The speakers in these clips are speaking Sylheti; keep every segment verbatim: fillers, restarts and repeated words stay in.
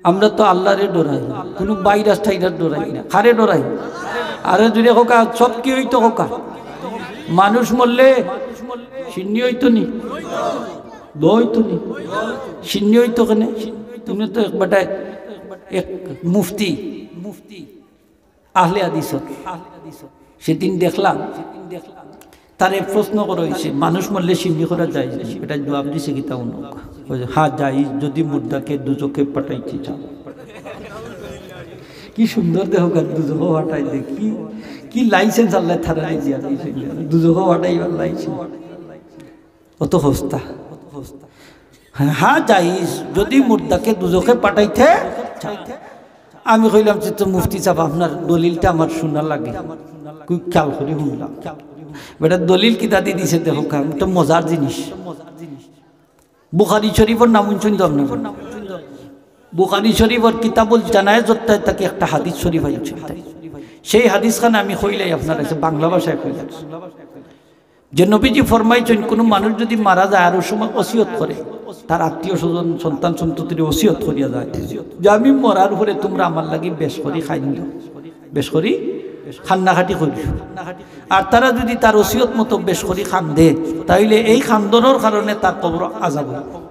আমরা তো আল্লাহরে ডরাই, কুনু ভাইরাস টাইরাস ডরাই না। কারে ডরাই? আরো জুরে কউক্কা, সব কি অইতো কউক্কা? মানুষ মরলে শিন্নি অইতো নি? দো অইতো নি? শিন্নি অইতো কেনে? তুমি তো এক বেটায়, এক মুফতি, মুফতি আহলে হাদিস। সেদিন দেখলাম, তারে প্রশ্ন করা অইছে, "মানুষ মরলে শিন্নি করা যায়?" এটা জবাব দিছে কিতা হুনো? কইছে, "হ্যাঁ, যায়, যদি মুর্দাকে দুজখে পাঠাইতে চাও।" কি সুন্দর দেখো, দুজখো পাঠাই দে, কি, কি লাইসেন্স আল্লাহ তারারে দিয়া দিছে, দুজখো পাঠাইবার লাইসেন্স। অত হস্তা। হ্যাঁ, হ্যাঁ, জায়েজ, যদি মুর্দাকে দুজখে পাঠাইতে চাও। আমি কইলাম যে, "তো মুফতি সাব, আপনার দলিলটা আমার শোনা লাগে।" খুব খেয়াল করি শুনলাম। বেটা দলিল কিতা দি দিছে দেখো, কারণ তো মজার জিনিস। বুখারী শরীফর নাম শুনছেন তো আপনারা? বুখারী শরীফর কিতাবুল জানায়েজ অধ্যায় থাকি একটা হাদিস শরীফ আনছে। সেই হাদিসখান আমি কইলাই আপনার কাছে, বাংলা ভাষায় কইলাই। যে নবীজি ফরমাইছেন, কোনো মানুষ যদি মারা যায় আর ওই সময় ওসিয়ত করে, তার আত্মীয় স্বজন, সন্তান সন্ততিরে ওসিয়ত করিয়া যায় যে, "আমি মরার পরে তোমরা আমার লাগি বেশ করি খাইন দিও, বেশ করি কান্নাকাটি করিও।" আর তারা যদি তার ওসিয়ত মতো বেশ করি কান্দে, তাইলে এই কান্দনর কারণে তার কবর আজাব অইবো।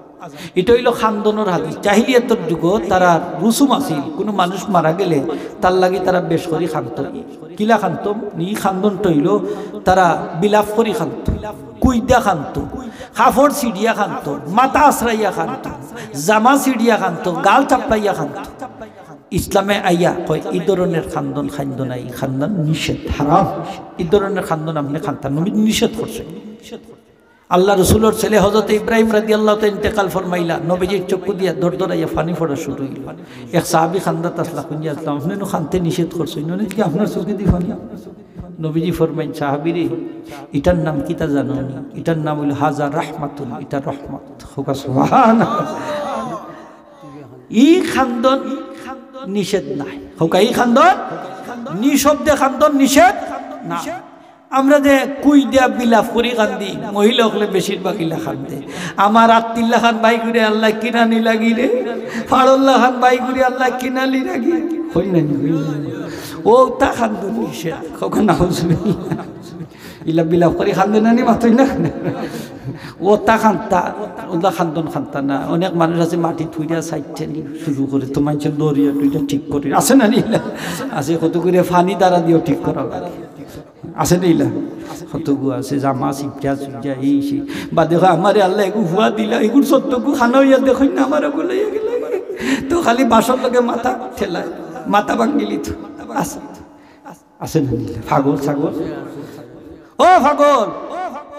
এটা অইলো কান্দনর হাদিস। জাহিলিয়াতর যুগো তারার রুসুম আছিল, কোনো মানুষ মারা গেলে তার লাগি তারা বেশ করি কান্দতো। কিলা কান্দতো? ই কান্দনটা অইলো তারা বিলাপ করি কান্দতো, কুইদা কান্দতো, কাপড় ছিড়িয়া কান্দতো, মাথা আছড়াইয়া কান্দতো, জামা ছিড়িয়া কান্দতো, গাল চাপড়াইয়া কান্দতো। ইসলামে আইয়া কয়, "ই ধরনের কান্দন কাইন্দো না, ই কান্দন নিষেধ, হারাম। ই ধরনের কান্দন আপনে কান্দতা না।" নবী নিষেধ করছে। আল্লাহ রসুলর ছেলে হযরত ইব্রাহিম রাদিয়াল্লাহু তাআলা ইন্তেকাল ফরমাইলা, নবীজির চক্ষু দিয়া দরদরাইয়া পানি পড়া শুরু অইলো। এক সাহাবী কান্দাত আছলা, কইন যে, "আপনে নু কানতে নিষেধ করছইন, ননি কি আপনার চোখে দি পানি?" নবীজি ফরমাইন, "সাহাবীরে, ইটার নাম কিতা জানো নি? ইটার নাম অইলো হাজা রাহমাতুন, ইটা রহমত।" কউক্কা সুবহানাল্লাহ। ই কান্দন নিষেধ নায়। কউক্কা, ই কান্দন, নিঃশব্দে কান্দন নিষেধ না। আমরা যে কুইদা বিলাপ করি কান্দি, মহিলা অকলে বেশিরভাগ ইলা কান্দে। "আমার আত্তির লাখান বাই করে আল্লাহ কিনা নি লাগি রে, ফাড়র লাখান বাই করে আল্লাহ কিনা নি লাগি।" কইন না নি, কইন না নি। অতা কান্দন নিষেধ। কউক্কা নাউজুবিল্লাহ। ইলা বিলাপ করি কান্দে না নি, মাতইন না। অতা কান্দতা, অতা কান্দন কান্দতা না। অনেক মানুষ আছে মাটি থুইরা সাইডে নি শুরু করে, তো মানষে দরিয়া টুইটা ঠিক করে। আছে না নি ইলা? আছে, কত করে পানি দ্বারা দিও ঠিক করা লাগে। আছে নি ইলা? কতগু আছে, জামা ছিপটা ছুইটা, এই সেই। বাদে কয়, "আমারে আল্লাহ এগু ফুয়া দিলা, এগুর সত্যগু খানা অইয়া দেখইন না, আমার ওগু লইয়া গেলা।" তো খালি বাঁশর লগে মাথা ঠেলায়, মাথা ভাঙ্গিলিতো। আছে, আছে না নি ইলা? পাগল ছাগল। ও পাগল,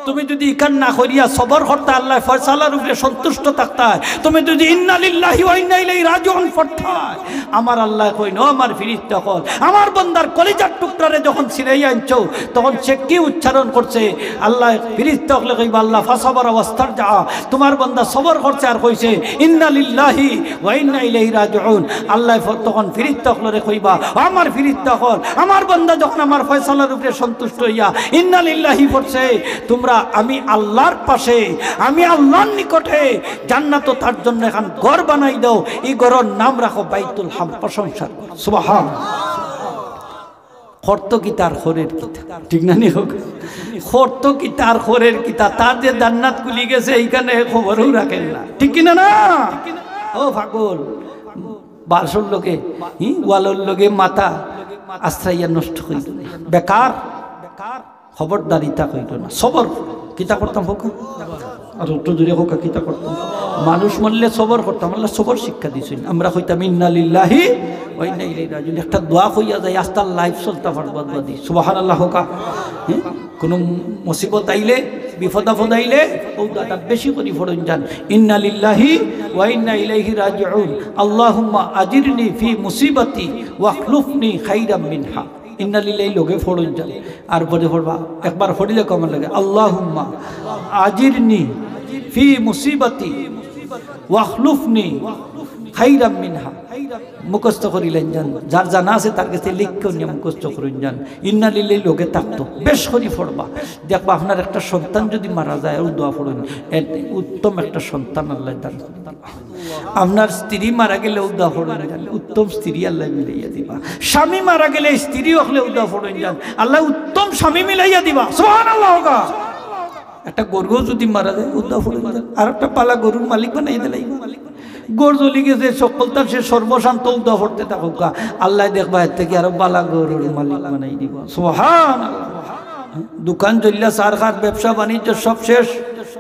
তুমি যদি ইখান না করিয়া সবর করতা, আল্লাহর ফয়সালার উপরে সন্তুষ্ট থাকতায়, তুমি যদি ইন্না লিল্লাহি ওয়া ইন্না ইলাইহি রাজিউন পড়তায়, আমার আল্লায় কইন, "ও আমার ফিরিস্তা অকল, আমার বন্দার কলিজার টুকরারে যখন ছিনাইয়া আনছো, তখন সে কি উচ্চারণ করছে?" আল্লায় ফিরিস্তা অকলে কইবা, "আল্লাহ ফাসাবারা ওয়াস্তারজা, তোমার বন্দা সবর করছে আর কইছে, 'ইন্না লিল্লাহি ওয়া ইন্না ইলাইহি রাজিউন।'" আল্লায় ফ-, তখন ফিরিস্তা অকলরে কইবা, "ও আমার ফিরিস্তা অকল, আমার বন্দা যখন আমার ফয়সালার উপরে সন্তুষ্ট অইয়া 'ইন্না লিল্লাহি' পড়ছে, তোমরা আমি আল্লাহর পাশে, আমি আল্লাহর নিকটে জান্নাতো তার জন্য এখান ঘর বানাই দাও, ই ঘরর নাম রাখো বাইতুল হাম।" প্রশংসা। সুবহান। করতো কিতা আর করের কিতা, ঠিক না নি কউক্কা? করতো কিতা আর করের কিতা, তার যে জান্নাত খুলি গেছে, ইখানে খবরও রাখের না, ঠিক কি না না? ও পাগল, বাঁশর লগে, হি, ওয়ালর লগে মাথা আশ্রয়া নষ্ট করিও না। বেকার খবরদারিতা করিও না। সবর কিতা করতাম কউক্কা? আর একটু জুরে কউক্কা, কিতা করতাম? মানুষ মরলে সবর করতাম, আল্লায় সবর শিক্ষা দিছইন। আমরা কইতাম, "ইন্না লিল্লাহি ওয়া ইন্না ইলাইহি রাজিউন।" একটা দোয়া কইয়া যাই, আস্তা life চলতা পারবো বাদে। সুবহানাল্লাহ কউক্কা। হি? কুনু মুসিবত আইলে, বিপদ আপদ আইলে, অউ দোয়াটা বেশি করি পড়ইন যান। ইন্না লিল্লাহি ওয়া ইন্না ইলাইহি রাজিউন। আল্লাহুম্মা আজিরনি ফি মুসিবাতি ওয়াখলুফনি খাইরাম মিনহা। ইন্না লিল্লাহি লগে পড়ইন যান। আর পরে পড়বা, একবার পড়িলে কমন লাগে। আল্লাহুম্মা আজিরনি ফি মুসিবাতি ওয়াখলুফনি খাইরাম মিনহা, মুখস্থ করিলাইন যান। যার জানা আছে তার গেছে লেখিয়া নিয়া মুখস্থ করইন যান। ইন্না লিল্লাহি লগে থাকতো, বেশ করি পড়বা। দেখবা আপনার একটা সন্তান যদি মারা যায়, অউ দোয়া পড়ইন, এর উত্তম একটা সন্তান আল্লায় দান করইন। আপনার স্ত্রী মারা গেলে অউ দোয়া পড়ইন যান, উত্তম স্ত্রী আল্লায় মিলাইয়া দিবা। স্বামী মারা গেলে স্ত্রী অকলে অউ দোয়া পড়ইন যান, আল্লায় উত্তম স্বামী মিলাইয়া দিবা। সুবহানাল্লাহ কউক্কা। একটা গরুও যদি মারা যায়, অউ দোয়া পড়ইন যান, আর একটা বালা গরুর মালিক বানাই দিলাইবা। গরু জ্বলি গেছে, সকলতা শেষ, সর্বশান্ত, অউ দোয়া পড়তে থাকউক্কা। আল্লায় দেখবা এর থাকি আরো বালা গরুর মালিক বানাই দিবা। সুবহানাল্লাহ। দোকান জ্বলিয়া ছারখার, ব্যবসা বাণিজ্য সব শেষ,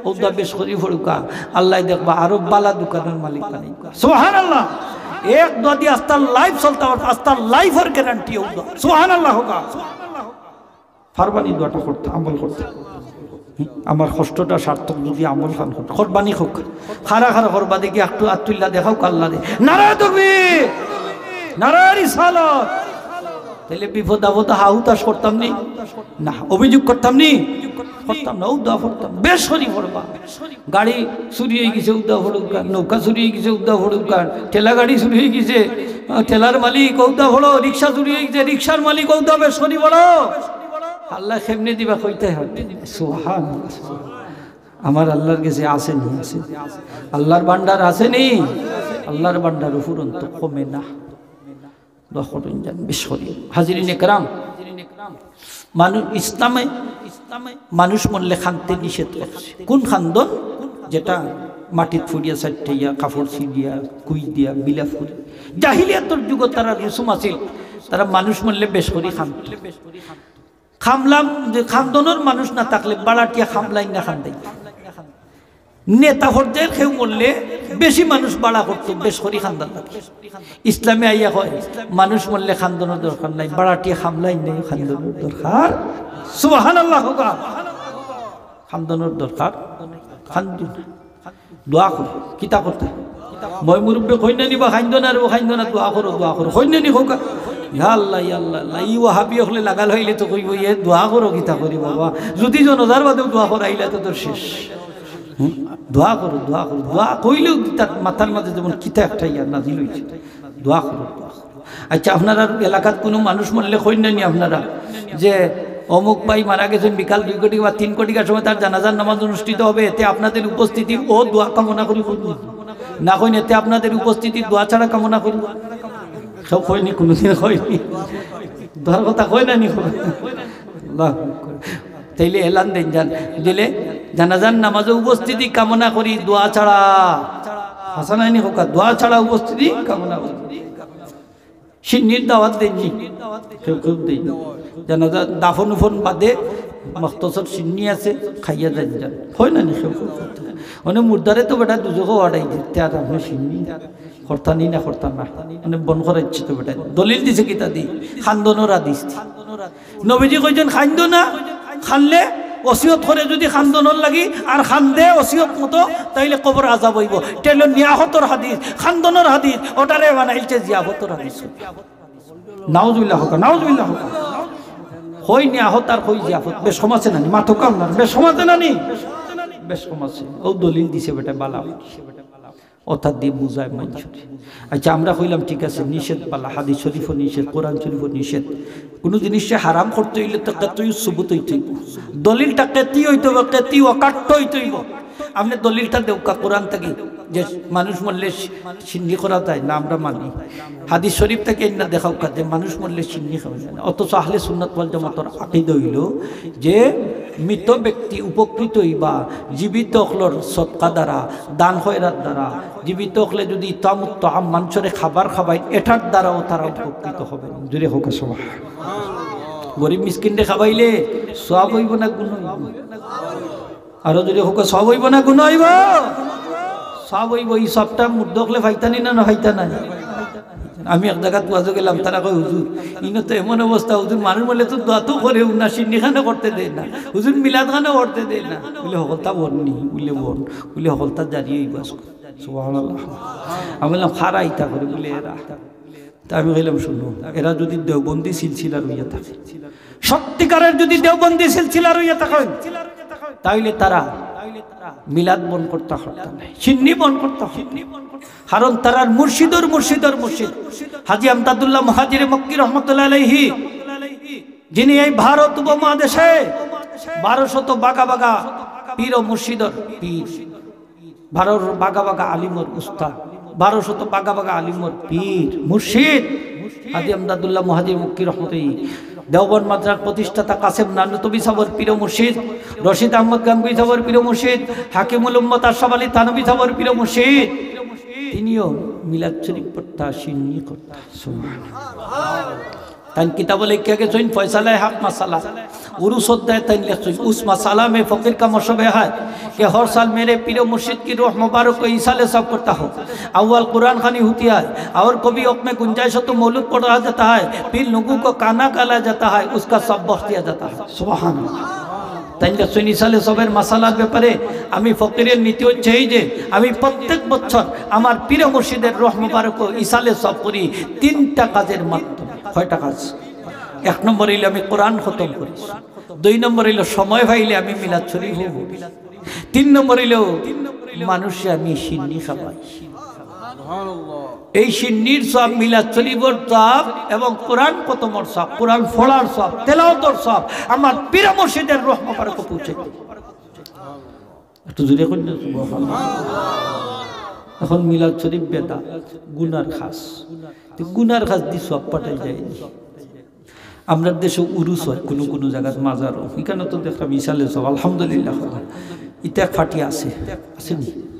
অউ দোয়া বেশ করি পড়উক্কা। আল্লায় দেখবা আরো বালা দোকানর মালিক বানাই দিবা। সুবহানাল্লাহ। এক দোয়া দি আস্তা life চলতা পারবা, আস্তা life-র guarantee অউ দোয়া। সুবহানাল্লাহ কউক্কা। পারবা নি দোয়াটা করতা, আমল করতা? আমার কষ্টটা সার্থক যদি আমল খান করতা। কুরবানি কউক্কা। খাড়া খাড়া করবা দেখি, একটু আত তুলিয়া দেখাউক্কা আল্লারে। নারায়ে তাকবীর, নারায়ে রিসালাত। তাইলে বিপদ আপদ হাহুতাশ করতাম নি? না। অভিযোগ করতাম নি? করতাম না। অউ দোয়া পড়তাম, বেশ করি পড়বা। গাড়ি চুরি অই গেছে, অউ দোয়া পড়উক্কা। নৌকা চুরি অই গেছে, অউ দোয়া পড়উক্কা। ঠেলা গাড়ি চুরি অই গেছে, আহ, ঠেলার মালিক, অউ দোয়া পড়ো। রিক্সা চুরি অই গেছে, রিক্সার মালিক, অউ দোয়া বেশ করি পড়ো। আল্লায় কেমনে দিবা কইতায় পারতা নায়। সুবহানাল্লাহ। আমার আল্লার গেছে আছে নি? আছে। আল্লার ভান্ডার আছে নি? আল্লার ভান্ডার অফুরন্ত, কমে না। দোয়া করইন যান বেশ করি। হাজিরিনে কেরাম, মানুষ, ইসলামে মানুষ মরলে কানতে নিষেধ করছে। কুন কান্দন? যেটা মাটিত পড়িয়া, চাইরটা ইয়া, কাপড় ছিড়িয়া, কুই দিয়া, বিলাপ করি। জাহিলিয়াতর যুগো তারার রুসুম আছিল, তারা মানুষ মরলে বেশ করি কানতো। কামলা, যে কান্দনর মানুষ না থাকলে ভাড়াটিয়া কামলাইন না কান্দাইতো। নেতা পর্যায়র কেউ মরলে বেশি মানুষ ভাড়া করতো, বেশ করি কান্দার লাগি। ইসলামে আইয়া কয়, মানুষ মরলে কান্দনর দরকার নাই, ভাড়াটিয়া কামলাইন নাই কান্দনর দরকার। সুবহানাল্লাহ কউক্কা। কান্দনর দরকার, কান্দো না। দোয়া করো, কিতা করতা? ময় মুরব্বি কইন না নি বা, কান্দো না রে, কান্দো না, দোয়া করো, দোয়া করো। কইন না নি কউক্কা? ইয়া আল্লাহ, ইয়া আল্লাহ, আল্লাহ। ই ওয়াহাবি অকলে লাগাল অইলে তো কইবো, "এ দোয়া করো, কিতা করি বাবা?" যদি জনাজার বাদেও দোয়া করাইলা তো তোর শেষ। হুম? দোয়া করো, দোয়া করো। দোয়া কইলেউ তার মাথার মাঝে যেমন কিতা একটা ইয়া নাজিল অইছে। দোয়া করো, দোয়া করো। আচ্ছা, আপনারার এলাকাত কুনু মানুষ মরলে কইন না নি আপনারা যে অমুক ভাই মারা গেছইন, বিকাল দুই কোটি বা তিন কোটিকার সময় তার জানাজার নামাজ অনুষ্ঠিত হবে, এতে আপনাদের উপস্থিতি ও দোয়া কামনা করি, কইন না? না কইন, এতে আপনাদের উপস্থিতি দোয়া ছাড়া কামনা করি? কেউ কইন নি, কুনুদিন কইন নি। দোয়ার কথা কইন না নি? আল্লাহু আকবার। তাইলে এলান দেইন যান, দিলে জানাজার নামাজো উপস্থিতি কামনা করি দোয়া ছাড়া। হাছা নায় নি কউক্কা? দোয়া ছাড়া উপস্থিতি কামনা করি। শিন্নির দাওয়াত দেইন নি? কেউ কেউ দেইন না। জানাজা দাফন উফন বাদে মখতসর শিন্নি আছে, খাইয়া যাইন যান। কইন না নি কেউ কেউ? মানে মুর্দারে তো বেটা দুজখো অড়াই দিতে আর আপনে শিন্নি করতা নি না করতা না। মানে বন্ধ করাইছে তো বেটা। দলিল দিছে কিতা দি? কান্দনর হাদিস দি। নবীজি কইছইন, "কান্দো না, কানলে ওসিয়ত করে যদি কান্দনর লাগি, আর কান্দে ওসিয়ত মতো, তাইলে কবর আজাব অইবো।" ইটা অইলো নিয়াহতর হাদিস, কান্দনর হাদিস, ওটারে বানাইলছে জিয়াফতর হাদিস। নাউজুবিল্লাহ কউক্কা, নাউজুবিল্লাহ কউক্কা। কই নিয়াহত আর কই জিয়াফত, বেশ কম আছে না নি? মাতউক্কা না, বেশ কম আছে না নি? বেশ কম আছে। অউ দলিল দিছে বেটা, বালা। অতা দি বুঝায় মানুষরে। আচ্ছা, আমরা কইলাম ঠিক আছে, নিষেধ বালা, হাদিস শরীফও নিষেধ, কোরআন শরীফও নিষেধ। কুনু জিনিসরে হারাম করতে অইলে তো কাতই সুবুত অইতে অইবো, দলিলটা কাতি অইতে অইবো, কাতি অকাট্য অইতে অইবো। আপনে দলিলটা দেউক্কা কোরআন থাকি যে মানুষ মরলে শি-, শিন্নি করা যায় না, আমরা মানি। হাদিস শরীফ থাকি আইন্না দেখাউক্কা যে মানুষ মরলে শিন্নি খাওয়া যায় না। অথচ আহলে সুন্নাত ওয়াল জামাতর আকিদা অইলো যে মৃত ব্যক্তি উপকৃত অইবা জীবিত অকলর সদকা দ্বারা, দান খয়রাত দ্বারা, জীবিত অকলে যদি ইতামুত তাআম মানষরে খাবার খাবাইন, এটার দ্বারাও তারা উপকৃত হইবা। জোরে কউক্কা সুবহান। গরিব মিসকিনরে খাবাইলে সওয়াব অইবো না গুনা অইবো? আরো জোরে কউক্কা, সওয়াব অইবো না গুনা অইবো? সওয়াব অইবো। ই সওয়াবটা মুর্দা অকলে পাইতা নি না, না পাইতা নায়? আমি এক জাগাত ওয়াজো গেলাম, তারা কয়, "হুজুর, ইনো তো এমন অবস্থা, হুজুর, মানুষ মরলে তো দোয়া তো করেউ না, শিন্নি খানো করতে দেয় না, হুজুর, মিলাদ খানো করতে দেয় না।" বুলে, "হকলতা বন্ধ নি?" বুলে, "বন্ধ।" বুলে, "হকলতা জারি অইবো আজকে।" সুবহানাল্লাহ। আমি বললাম, "কারা ইতা করে?" বুলে, "এরা।" তে আমি কইলাম, "হুনো, এরা যদি দেওবন্দি সিলসিলার অইয়া থাকে, সত্যিকারের যদি দেওবন্দি সিলসিলার অইয়া থাকে, তাইলে তারা মিলাদ বন্ধ করতা পারতা নায়, শিন্নি বন্ধ করতা পারতা নায়।" কারণ তারার মুর্শিদর মুর্শিদর মুর্শিদ হাজী আমদাদুল্লাহ মুহাজিরে মক্কি রহমতুল্লাহ আলাইহি, যিনি এই ভারত উপমহাদেশে বারোশত বাগা বাগা পীর ও মুর্শিদর পীর, বারো বাগা বাগা আলিমর উস্তাদ, বারোশত বাগা বাগা আলিমর পীর মুর্শিদ হাজী আমদাদুল্লাহ মুহাজির মক্কি রহমতুল্লাহ। দেওবন্দ মাদ্রাসার প্রতিষ্ঠাতা কাসেম নানুতুবি সাবর পীর ও মুর্শিদ, রশিদ আহমদ গাঙ্গুহি সাবর পীর ও মুর্শিদ, হাকিমুল উম্মত আশরাফ আলী থানভী সাবর পীর ও মুর্শিদ। তিনিও মিলাদ শরীফ পড়তা, শিন্নি করতা। সুবহানাল্লাহ। তাইন কিতাবো লেখিয়া গেছইন, ফয়সালায়ে হক মাসালা, উরুস অধ্যায়ে তাইন লেখছইন, "উস মাসালা মে ফকির কা মশরব হায়, কে হর সাল মেরে পীর ও মুর্শিদ কি রুহ মুবারক কো ইসালে সওয়াব করতা হো। আউয়াল কুরআন খানি হুতি হায়, অউর কভি অউক মে গুঞ্জাইশ হো তো মৌলুদ পড়া জাতা হায়, ফির লোগো কো কানা কালা জাতা হায়, উসকা সওয়াব বখশ দিয়া জাতা হায়।" সুবহানাল্লাহ। তাইন লেখছইন ইসালে সওয়াবর মাসালার ব্যাপারে, "আমি ফকিরের নীতি হচ্ছে এই যে আমি প্রত্যেক বছর আমার পীর ও মুর্শিদের রুহ মুবারক কো ইসালে সওয়াব করি তিনটা কাজের মাধ্যমে।" কয়টা কাজ? এক নম্বর অইলো আমি কোরআন খতম করি, দুই নম্বর অইলো সময় পাইলে আমি মিলাদ শরীফ পড়ি, তিন নম্বর অইলো মানুষরে আমি শিন্নি খাওয়াই। এই শিন্নির সওয়াব, মিলাদ শরীফর সওয়াব এবং কোরআন খতমর সওয়াব, কোরআন পড়ার সওয়াব, তেলাওয়াতর সওয়াব আমার পীর মুর্শিদের রুহ মুবারক পৌঁছাই দেই। একটু জোরে কইন না, সুবহানাল্লাহ। এখন মিলাদ শরীফ বেদাত, গুনার কাজ। তো গুনার কাজ দি সওয়াব পাঠাই যায়নি। আমরার দেশো উরুস হয়, কুনু কুনু জাগাত মাজারও। ইখানো তো দেখলাম ইসালে সওয়াব, আলহামদুলিল্লাহ। ইতা এক ফাটি আছে, আছে নি?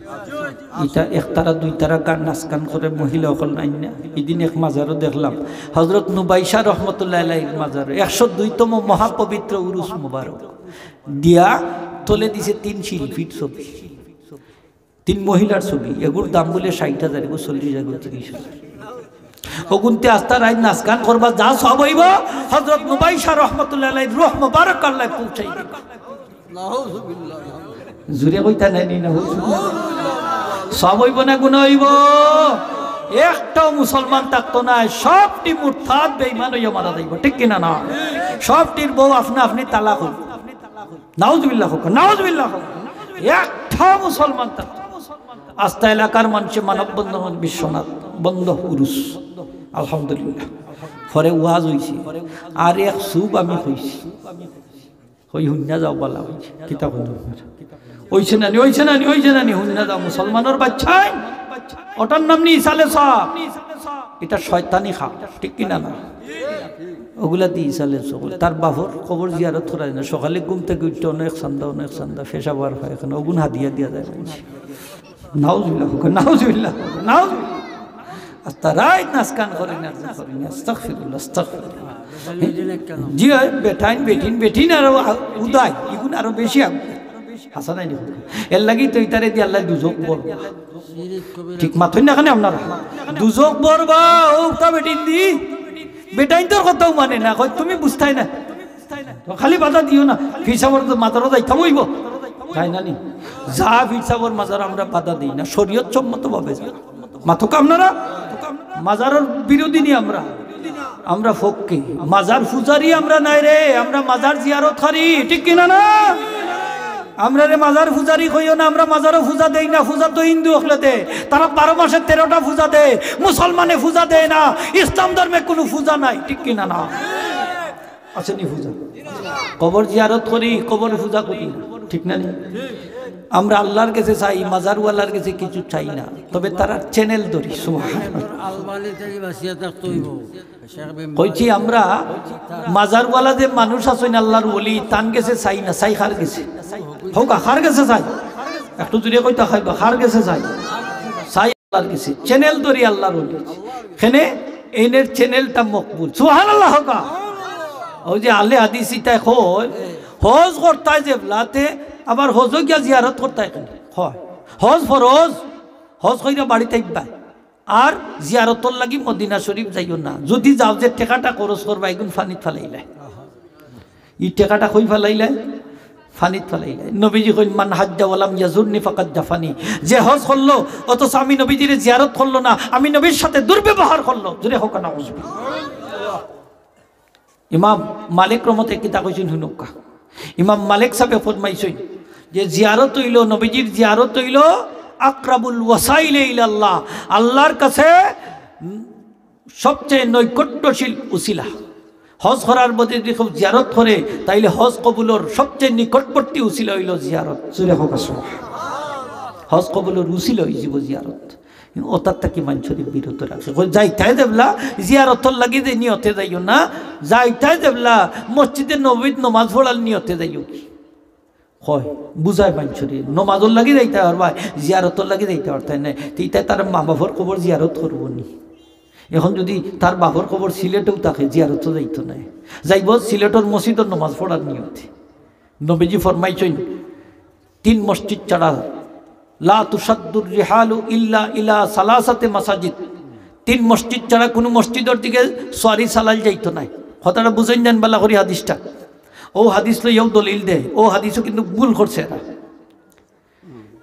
ইতা একতারা দুইতারা গান, নাচ গান করে মহিলা অকল নাইন না। ইদিন এক মাজারও দেখলাম, হজরত নুবাইশা রহমতুল্লাহ আলাইহির মাজারও একশো দুইতম মহাপবিত্র উরুস মুবারক দিয়া তলে দিছে তিন শিল্পীর ছবি। তিন মহিলার ছবি, এগুর দাম বুলে ষাইট হাজার, এগু চল্লিশ হাজার, এগু তিরিশ হাজার। অগুনতে আস্তা রাইত নাচ গান করবা, যা সওয়াব অইবো, হজরত নুবাইশা রহমতুল্লাহ আলাইহির রুহ মুবারক আল্লায় পৌঁছাই দিবা। জোরে কইতা নায় নি, না? সওয়াব অইবো না গুনা অইবো? একটাও মুসলমান থাকতো নায়, সবটি মুরতাদ বেঈমান অইয়া মারা যাইবো, ঠিক কিনা না? সবটির বউ আপনা আপনি তালাক অইবো। নাউজুবিল্লাহ কউক্কা, নাউজুবিল্লাহ কউক্কা। একটাও মুসলমান থাকতো। আস্তা এলাকার মানষে মানববন্ধন, বিশ্বনাথ বন্ধ, উরুস, আলহামদুলিল্লাহ। পরে ওয়াজ অইছে, আর এক সুব আমি কইছি, কই হুন্না যাও বালা অইছে, কিতা কইন? অইছে না নি, অইছে না নি, অইছে না নি, হুন্না যাও, মুসলমানর বাচ্চায়, ওটার নাম নি ইসালে সওয়াব। ইটা শয়তানি কাম, ঠিক কিনা না? অগুলা দি ইসালে সওয়াব। তার বাপর কবর জিয়ারত করা যায় না। সকালে ঘুম থাকি উঠতে অনেক চান্দা, অনেক চান্দা, পেশাব আর পায়খানা, অগুন হাদিয়া দিয়া যায় মানষে। নাউজুবিল্লাহ কউক্কা, নাউজুবিল্লাহ কউক্কা, নাউজুবিল্লাহ। আস্তা রাইত নাচ গান করি না, করি না, আস্তাগফিরুল্লাহ, আস্তাগফিরুল্লাহ। জি অয়, বেটাইন, বেটিন, বেটিন আরো উদাই, ইগুন আরো বেশি আগুন। হাছা নায় নি? এরলাগি তো ইতারে দি আল্লায় দুজখ ভরবা। ঠিক মাতইন না কেনে আপনারা? দুজখ ভরবা, অউক্কা বেটিন দি। বেটাইন্তর কথাও মানে না, কয়, "তুমি বুঝতায় না।" তো খালি বাধা দিও না। পীর সাবর মাজারো যাইতাম অইবো। যায় না নি? যা পীর সাবর মাজারো আমরা বাধা দেই না, শরীয়ত সম্মত ভাবে যা। মাতউক্কা আপনারা? মাজারর বিরোধী নি আমরা। আমরা পক্ষে। মাজার পূজারি আমরা নায় রে, আমরা মাজার জিয়ারতকারী, ঠিক কিনা না? আমরারে মাজার পূজারি কইও না, আমরা মাজারো পূজা দেই না, পূজা তো হিন্দু অকলে দে। তারা বারো মাসে তেরোটা পূজা দে, মুসলমানে পূজা দেয় না, ইসলাম ধর্মে কুনু পূজা নাই, ঠিক কিনা না? আছে নি পূজা? কবর জিয়ারত করি, কবর পূজা করি, ঠিক না নি? আমরা আল্লার গেছে চাই, মাজারওয়ালার গেছে কিচ্ছু চাই না, তবে তারার channel ধরি। সুবহানাল্লাহ। আলবানি থাকি বাঁচিয়া থাকতে অইবো। কইছি আমরা, মাজারওয়ালা যে মানুষ আছইন আল্লার ওলি, তান গেছে চাই না, চাই কার গেছে? কউক্কা, কার গেছে চাই? একটু জোরে কইতা কইবা, কার গেছে চাই? চাই আল্লার গেছে। Channel ধরি আল্লার ওলি। কেনে? এইনর channelটা মকবুল। সুবহানাল্লাহ কউক্কা। অউ যে আহলে হাদিস ইতায় কয়, হজ করতায় যেবলাতে, আবার হজো গিয়া জিয়ারত করতায় কেনে? কয়, হজ ফরজ, হজ কইরা বাড়িত আইবা। আর জিয়ারতর লাগি মদিনা শরীফ যাইও না। যুদি যাও, যে টেকাটা খরচ করবা, ইগুন পানিত ফালাইলায়। ই টেকাটা কই ফালাইলায়? পানিত ফালাইলায়। নবীজি কইন, "মান হাজ্জা ওয়ালাম ইয়াজুরনি ফাকাদ জাফানি।" যে হজ করলো, অথচ আমি নবীজিরে জিয়ারত করলো না, আমি নবীর সাথে দুর্ব্যবহার করলো। জোরে কউক্কা, নাউজুবিল্লাহ। ইমাম মালিক রহমতে কিতা কইছইন হুনউক্কা। ইমাম মালিক সাবে ফরমাইছইন যে জিয়ারত অইলো, নবীজির জিয়ারত অইলো আকরাবুল ওয়াসাইলে ইলাল্লাহ, আল্লাহর কাছে সবচেয়ে নৈকট্যশীল উসিলা। হজ করার বাদে যদি কেউ জিয়ারত করে, তাইলে হজ কবুলর সবচেয়ে নিকটবর্তী উসিলা অইলো জিয়ারত। জোরে কউক্কা সুবহানাল্লাহ। হজ কবুলর উসিলা অইযিবো জিয়ারত। অতার থাকি মানষরে বিরত রাখে। কয়, "যাইতায় যেবলা, জিয়ারতর লাগি যে নিয়তে যাইও না, যাইতায় যেবলা, মসজিদে নববীত নমাজ পড়ার নিয়তে যাইও।" কয়, বুঝায় মানষরে, নমাজর লাগি যাইতায় পারবায়, জিয়ারতর লাগি যাইতায় পারতায় নায়। তে ইতায় তার মা বাপর কবর জিয়ারত করবো নি? এখন যদি তার বাপর কবর সিলেটেও থাকে, জিয়ারতো যাইতো নায়, যাইবো সিলেটর মসজিদর নমাজ পড়ার নিয়তে। নবীজি ফরমাইছইন, তিন মসজিদ ছাড়া, লা তুশাদ্দুর রিহালু ইল্লা ইলা সালাসাতে মাসাজিদ, তিন মসজিদ ছাড়া কুনু মসজিদর দিকে সোয়ারি চালাইল যাইতো নায়। কথাটা বুঝইন যান বালা করি হাদিসটা। অউ হাদিস লইয়াউ দলিল দেয়, অউ হাদিসও কিন্তু ভুল করছে এরা।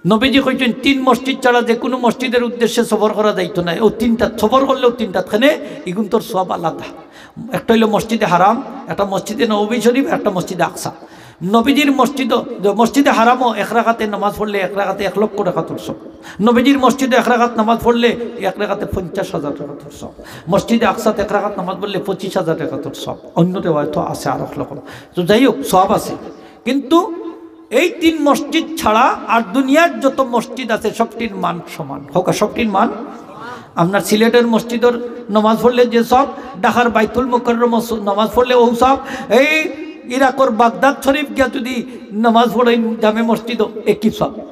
নবীজি কইছইন, তিন মসজিদ ছাড়া যে কুনু মসজিদর উদ্দেশ্যে সফর করা যাইতো নায়। অউ তিনটাত সফর করলেও তিনটাত কেনে, ইগুনতর সওয়াব আলাদা। একটা অইলো মসজিদে হারাম, একটা মসজিদে নববী শরীফ, একটা মসজিদে আকসা। নবীজির মসজিদও, মসজিদে হারামও এক রাকাতে নামাজ পড়লে এক রাকাতে এক লক্ষ রাকাতর সওয়াব। নবীজির মসজিদে এক রাকাত নামাজ পড়লে এক রাকাতে পঞ্চাশ হাজার রাকাতর সওয়াব। মসজিদে আকসাত এক রাকাত নামাজ পড়লে পঁচিশ হাজার রাকাতর সওয়াব। অন্য রেওয়ায়েতও আছে আরক রকম। তো যাই হোক, সওয়াব আছে। কিন্তু এই তিন মসজিদ ছাড়া আর দুনিয়ার যত মসজিদ আছে, সবটির মান সমান। কউক্কা, সবটির মান। আপনার সিলেটের মসজিদর নামাজ পড়লে যে সওয়াব, ঢাকার বাইতুল মুকাররম নামাজ পড়লে অউ সওয়াব, এই ইরাকর বাগদাদ শরীফ গিয়া যদি নামাজ পড়েন জামে মসজিদও একই সওয়াব।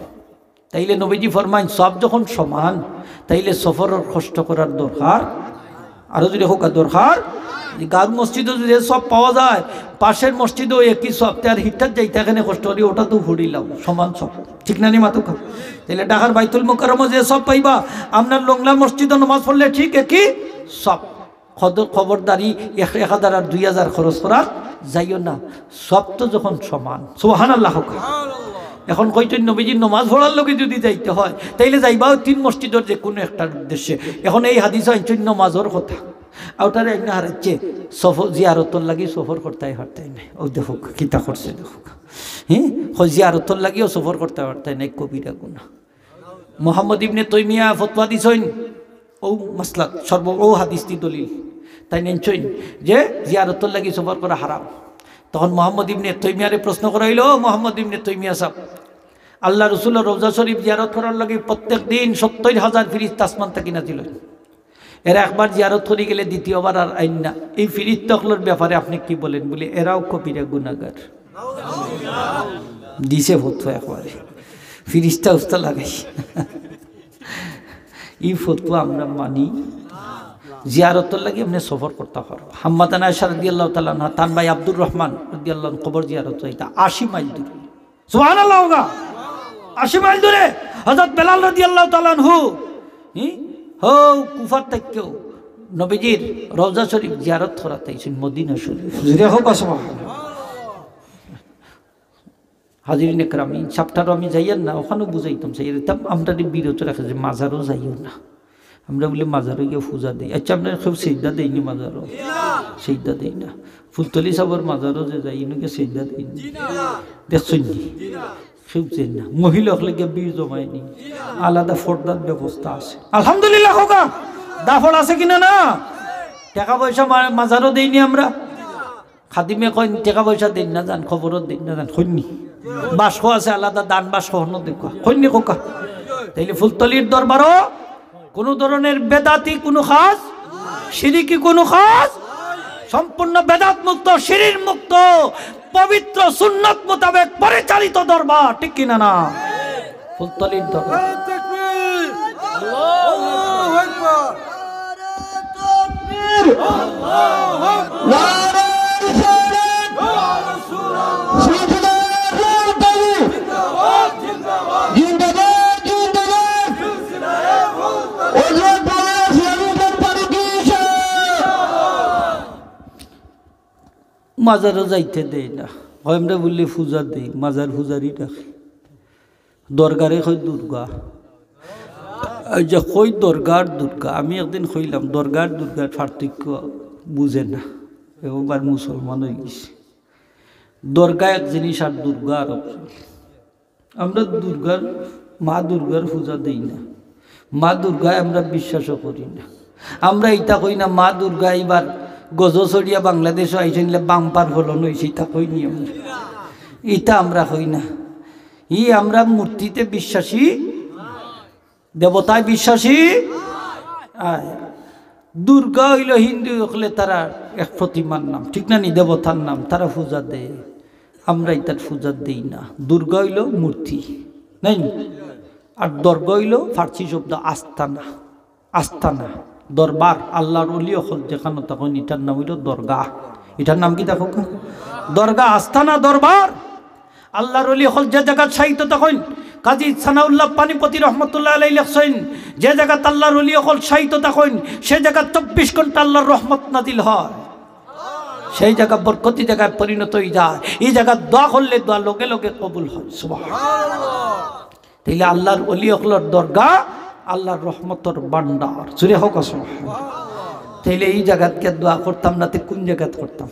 তাইলে নবীজি ফরমাইন, সওয়াব যখন সমান, তাইলে সফরর কষ্ট করার দরকার। আরো জোরে কউক্কা, দরকার। যে গাঁওর মসজিদও যদি সওয়াব পাওয়া যায়, পাশের মসজিদও একই সওয়াব, তে আর হিটার যাইতা কেনে কষ্ট করি, অটা তো পড়িলাম, সমান সওয়াব। ঠিক না নি মাতউক্কা? তাইলে ঢাকার বাইতুল মুকাররমও যে সওয়াব পাইবা, আপনার লংলা মসজিদও নামাজ পড়লে ঠিক একই সওয়াব। খদ-, খবরদারি এক, এক হাজার আর দুই হাজার খরচ করাত যাইও না, সওয়াব তো যখন সমান। সুবহানাল্লাহ কউক্কা। এখন কইছইন নবীজির নমাজ পড়ার লগে যদি যাইতে হয়, তাইলে যাইবা অউ তিন মসজিদর যে কুনু একটার উদ্দেশ্যে। এখন এই হাদিসও আনছইন নমাজর কথা, অটারে আইনা হারাইছে, সফর, জিয়ারতর লাগি সফর করতায় পারতায় নায়। অউ দেখউক্কা, কিতা করছে দেখউক্কা। হ্যাঁ, কয় জিয়ারতর লাগিও সফর করতায় পারতায় নায়, কবিরা গুনাহ। মোহাম্মদ ইবনে তৈমিয়া ফতোয়া দিছইন, অউ মাসলাত, সর্ব, অউ হাদিসটি দলিল। তাইন আনছইন যে জিয়ারতর লাগি সফর করা হারাম। তখন মোহাম্মদ ইবনে তৈমিয়ারে প্রশ্ন করা অইলো, "ও মোহাম্মদ ইবনে তৈমিয়া সাব, আল্লার রসুলর রওজা শরীফ জিয়ারত করার লাগি প্রত্যেক দিন সত্তইর হাজার ফিরিস্তা আসমান থাকি নাজিল অইন। এরা একবার জিয়ারত করি গেলে দ্বিতীয়বার আর আইন না। এই ফিরিস্তা অকলর ব্যাপারে আপনে কি বলেন?" বলে, "এরাও কবিরা গুনাগার।" দিছে ফতোয়া একবারে। ফিরিস্তা উস্তা লাগাই। ই ফতোয়া আমরা মানি। জিয়ারতর লাগি আপনে সফর করতা পারবা। আম্মাজান আয়েশা রাদিয়াল্লাহু তাআলা আনহা, তান ভাই আব্দুর রহমান রাদিয়াল্লাহু আনহু কবর জিয়ারত যাইতা আশি মাইল দূরে। সুবহানাল্লাহ কউক্কা। আশি মাইল দূরে। হযরত বেলাল রাদিয়াল্লাহু তাআলা আনহু, হি? হউ কুফার থাকিও নবীজির রওজা শরীফ জিয়ারত করাত আইছইন, মদিনা শরীফ। জোরে কউক্কা সুবহানাল্লাহ। হাজিরিন একরাম, ই chapter আমি যাইয়ার না, অখানও বুঝাইতাম চাই, ইটা আমরারে বিরত রাখে যে মাজারও যাইও না। আমরা বুলে মাজারও গিয়া পূজা দেই। আচ্ছা, আপনারা কেউ সেজদা দেইনি মাজারও? সেজদা দেই না। ফুলতলি সাবর মাজারও যে যাই, ইনো গিয়া সেজদা দেইনি। দেখছইন নি? কেউ দেইন না। মহিলা অকলে গিয়া ভিড় জমায়নি। আলাদা পর্দার ব্যবস্থা আছে। আলহামদুলিল্লাহ কউক্কা। দাফড় আছে কিনা না? টেকা পয়সা মা-, মাজারও দেইনি আমরা। খাদিমে কইন, "টেকা পয়সা দেইন না যান, কবরও দেইন না যান।" কইননি? বাক্স আছে আলাদা, দান বাক্স অনো দেখউক্কা। কইননি কউক্কা? তাইলে ফুলতলির দরবারও কুনু ধরনের বেদাতি কুনু কাজ, শিরিকি কুনু কাজ, সম্পূর্ণ বেদাত মুক্ত, শিরিক মুক্ত, পবিত্র সুন্নত মোতাবেক পরিচালিত দরবার, ঠিক কিনা না? ফুলতলির দরবার। নারায়ে তাকবীর! আল্লাহু আকবার! নারায়ে তাকবীর! আল্লাহু আকবার! নারায়ে রিসালাত! ইয়া রাসূলুল্লাহ! জিন্দাবাদ, জিন্দাবাদ! জিন্দাবাদ, জিন্দাবাদ! সিলসিলায়ে ফুলতলি! হযরত মাওলানা সিরাজুদ্দিন ফারুকী সাহেব! মাজারও যাইতে দেয় না। কয়, "আমরা বুলে পূজা দেই, মাজার পূজারি ডাকে।" দরগারে কয় দুর্গা। এই যে কই দরগার দুর্গা, আমি একদিন কইলাম, দরগার দুর্গার পার্থক্য বুঝে না, এবার মুসলমান অই গেছে। দরগা এক জিনিস আর দুর্গা আর এক জিনিস। আমরা দুর্গার মা দুর্গার পূজা দেই না, মা দুর্গায় আমরা বিশ্বাসও করি না। আমরা ইতা কই না, মা দুর্গা এবার গজো চড়িয়া বাংলাদেশো আইছইন, বাম্পার ফলন অইছে, ইতা কই নি আমরা। ইতা আমরা কই না। ই আমরা মূর্তিতে বিশ্বাসী, দেবতায় বিশ্বাসী। আয়, দুর্গা অইল হিন্দু অকলে তারার এক প্রতিমার নাম, ঠিক না নি? দেবতার নাম, তারা পূজা দেয়। আমরা ইতার পূজা দেই না। দুর্গা অইল মূর্তি, নাই নি? আর দরগা অইল ফার্সি শব্দ আস্তানা। আস্তানা, দরবার, আল্লাহর ওলি অকল যেখানো থাকইন, ইটার নাম অইল দরগা। ইটার নাম কিতা? দরগা, আস্তানা, দরবার। আল্লাহর ওলি অকল যে জাগাত শায়িত থাকইন, কাজী সানাউল্লাহ পানিপতি রহমতুল্লাহ আলাইহি লেখছইন, যে জাগাত আল্লাহর ওলি অকল শায়িত থাকইন, সে জাগাত চব্বিশ ঘন্টা আল্লাহর রহমত নাজিল হয়। সেই জাগা বরকতি জাগায় পরিণত অই যায়। ই জাগাত দোয়া করলে দোয়া লগে লগে কবুল হয়। সুবহানাল্লাহ। তাইলে আল্লাহর ওলি অকলর দরগা আল্লাহর রহমতর ভান্ডার। জুরে কউক্কা সুবহানাল্লাহ। তাইলে ই জাগাত গিয়া দোয়া করতাম না, তে কুন জাগাত করতাম?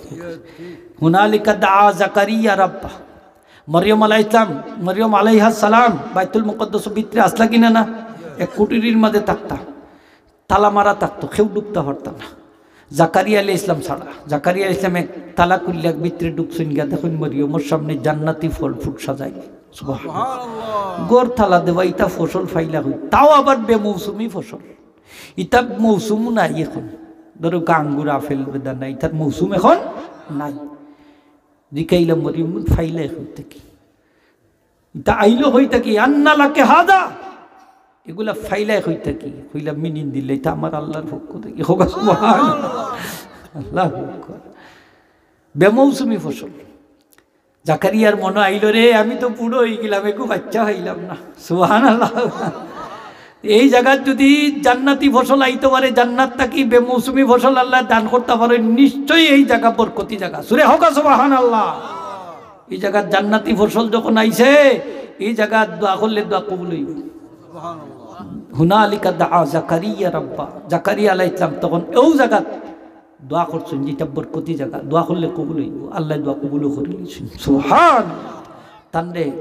হুনালিকা দাআ জাকারিয়া রাব্বা। মরিয়ম আলাইহিস সালাম, মরিয়ম আলাইহাস সালাম বাইতুল মুকাদ্দাসর ভিতরে আছলা কিনা না? এক কুটিরির মাঝে থাকতা, তালা মারা থাকতো, কেউ ঢুকতা পারতা না। জাকারিয়া আলাইহিস সালাম ছাড়া। জাকারিয়া আলাইহিস সালামে তালা খুলিয়া ভিতরে ঢুকছইন গিয়া, দেখইন মরিয়মর সামনে জান্নাতি ফল fruit সাজাইল। সুবহানাল্লাহ। ঘর তালা দেওয়া, ইতা ফসল পাইলা কই? তাও আবার বেমৌসুমি ফসল। ইতা মৌসুম নাই এখন। ধরো আঙ্গুর, আপেল, বেদানা, ইতার মৌসুম এখন নাই। জিকাইলা মরিয়ম, পাইলায় কই থাকি? ইতা আইলো কই থাকি? আন্না লাকি হাযা? ইগুলা পাইলায় কই থাকি? কইলা, মিন ইন্দিল্লাহ, ইতা আমার আল্লাহর পক্ষ থাকি। কউক্কা সুবহানাল্লাহ। আল্লাহু আকবার। বেমৌসুমি ফসল। জাকারিয়ার মনো আইলো, রে, আমি তো বুড়া অইগেলাম, একটু বাচ্চা পাইলাম না। সুবহানাল্লাহ। এই জাগাত যদি জান্নাতি ফসল আইতো পারে, জান্নাত থাকি বেমৌসুমি ফসল আল্লায় দান করতা পারে, নিশ্চয়ই এই জাগা বরকতি জাগা। জুরে কউক্কা সুবহানাল্লাহ। ই জাগাত জান্নাতি ফসল যখন আইছে, ই জাগাত দোয়া করলে দোয়া কবুল অইবো। হুনালিকা দাআ জাকারিয়া রাব্বা। জাকারিয়া আলাইহিস সালাম তখন অউ জাগাত দোয়া করছইন, যেটা বরকতি জাগা, দোয়া করলে কবুল অইবো। আল্লায় দোয়া কবুলও করি নিছইন। সুবহান। তানরে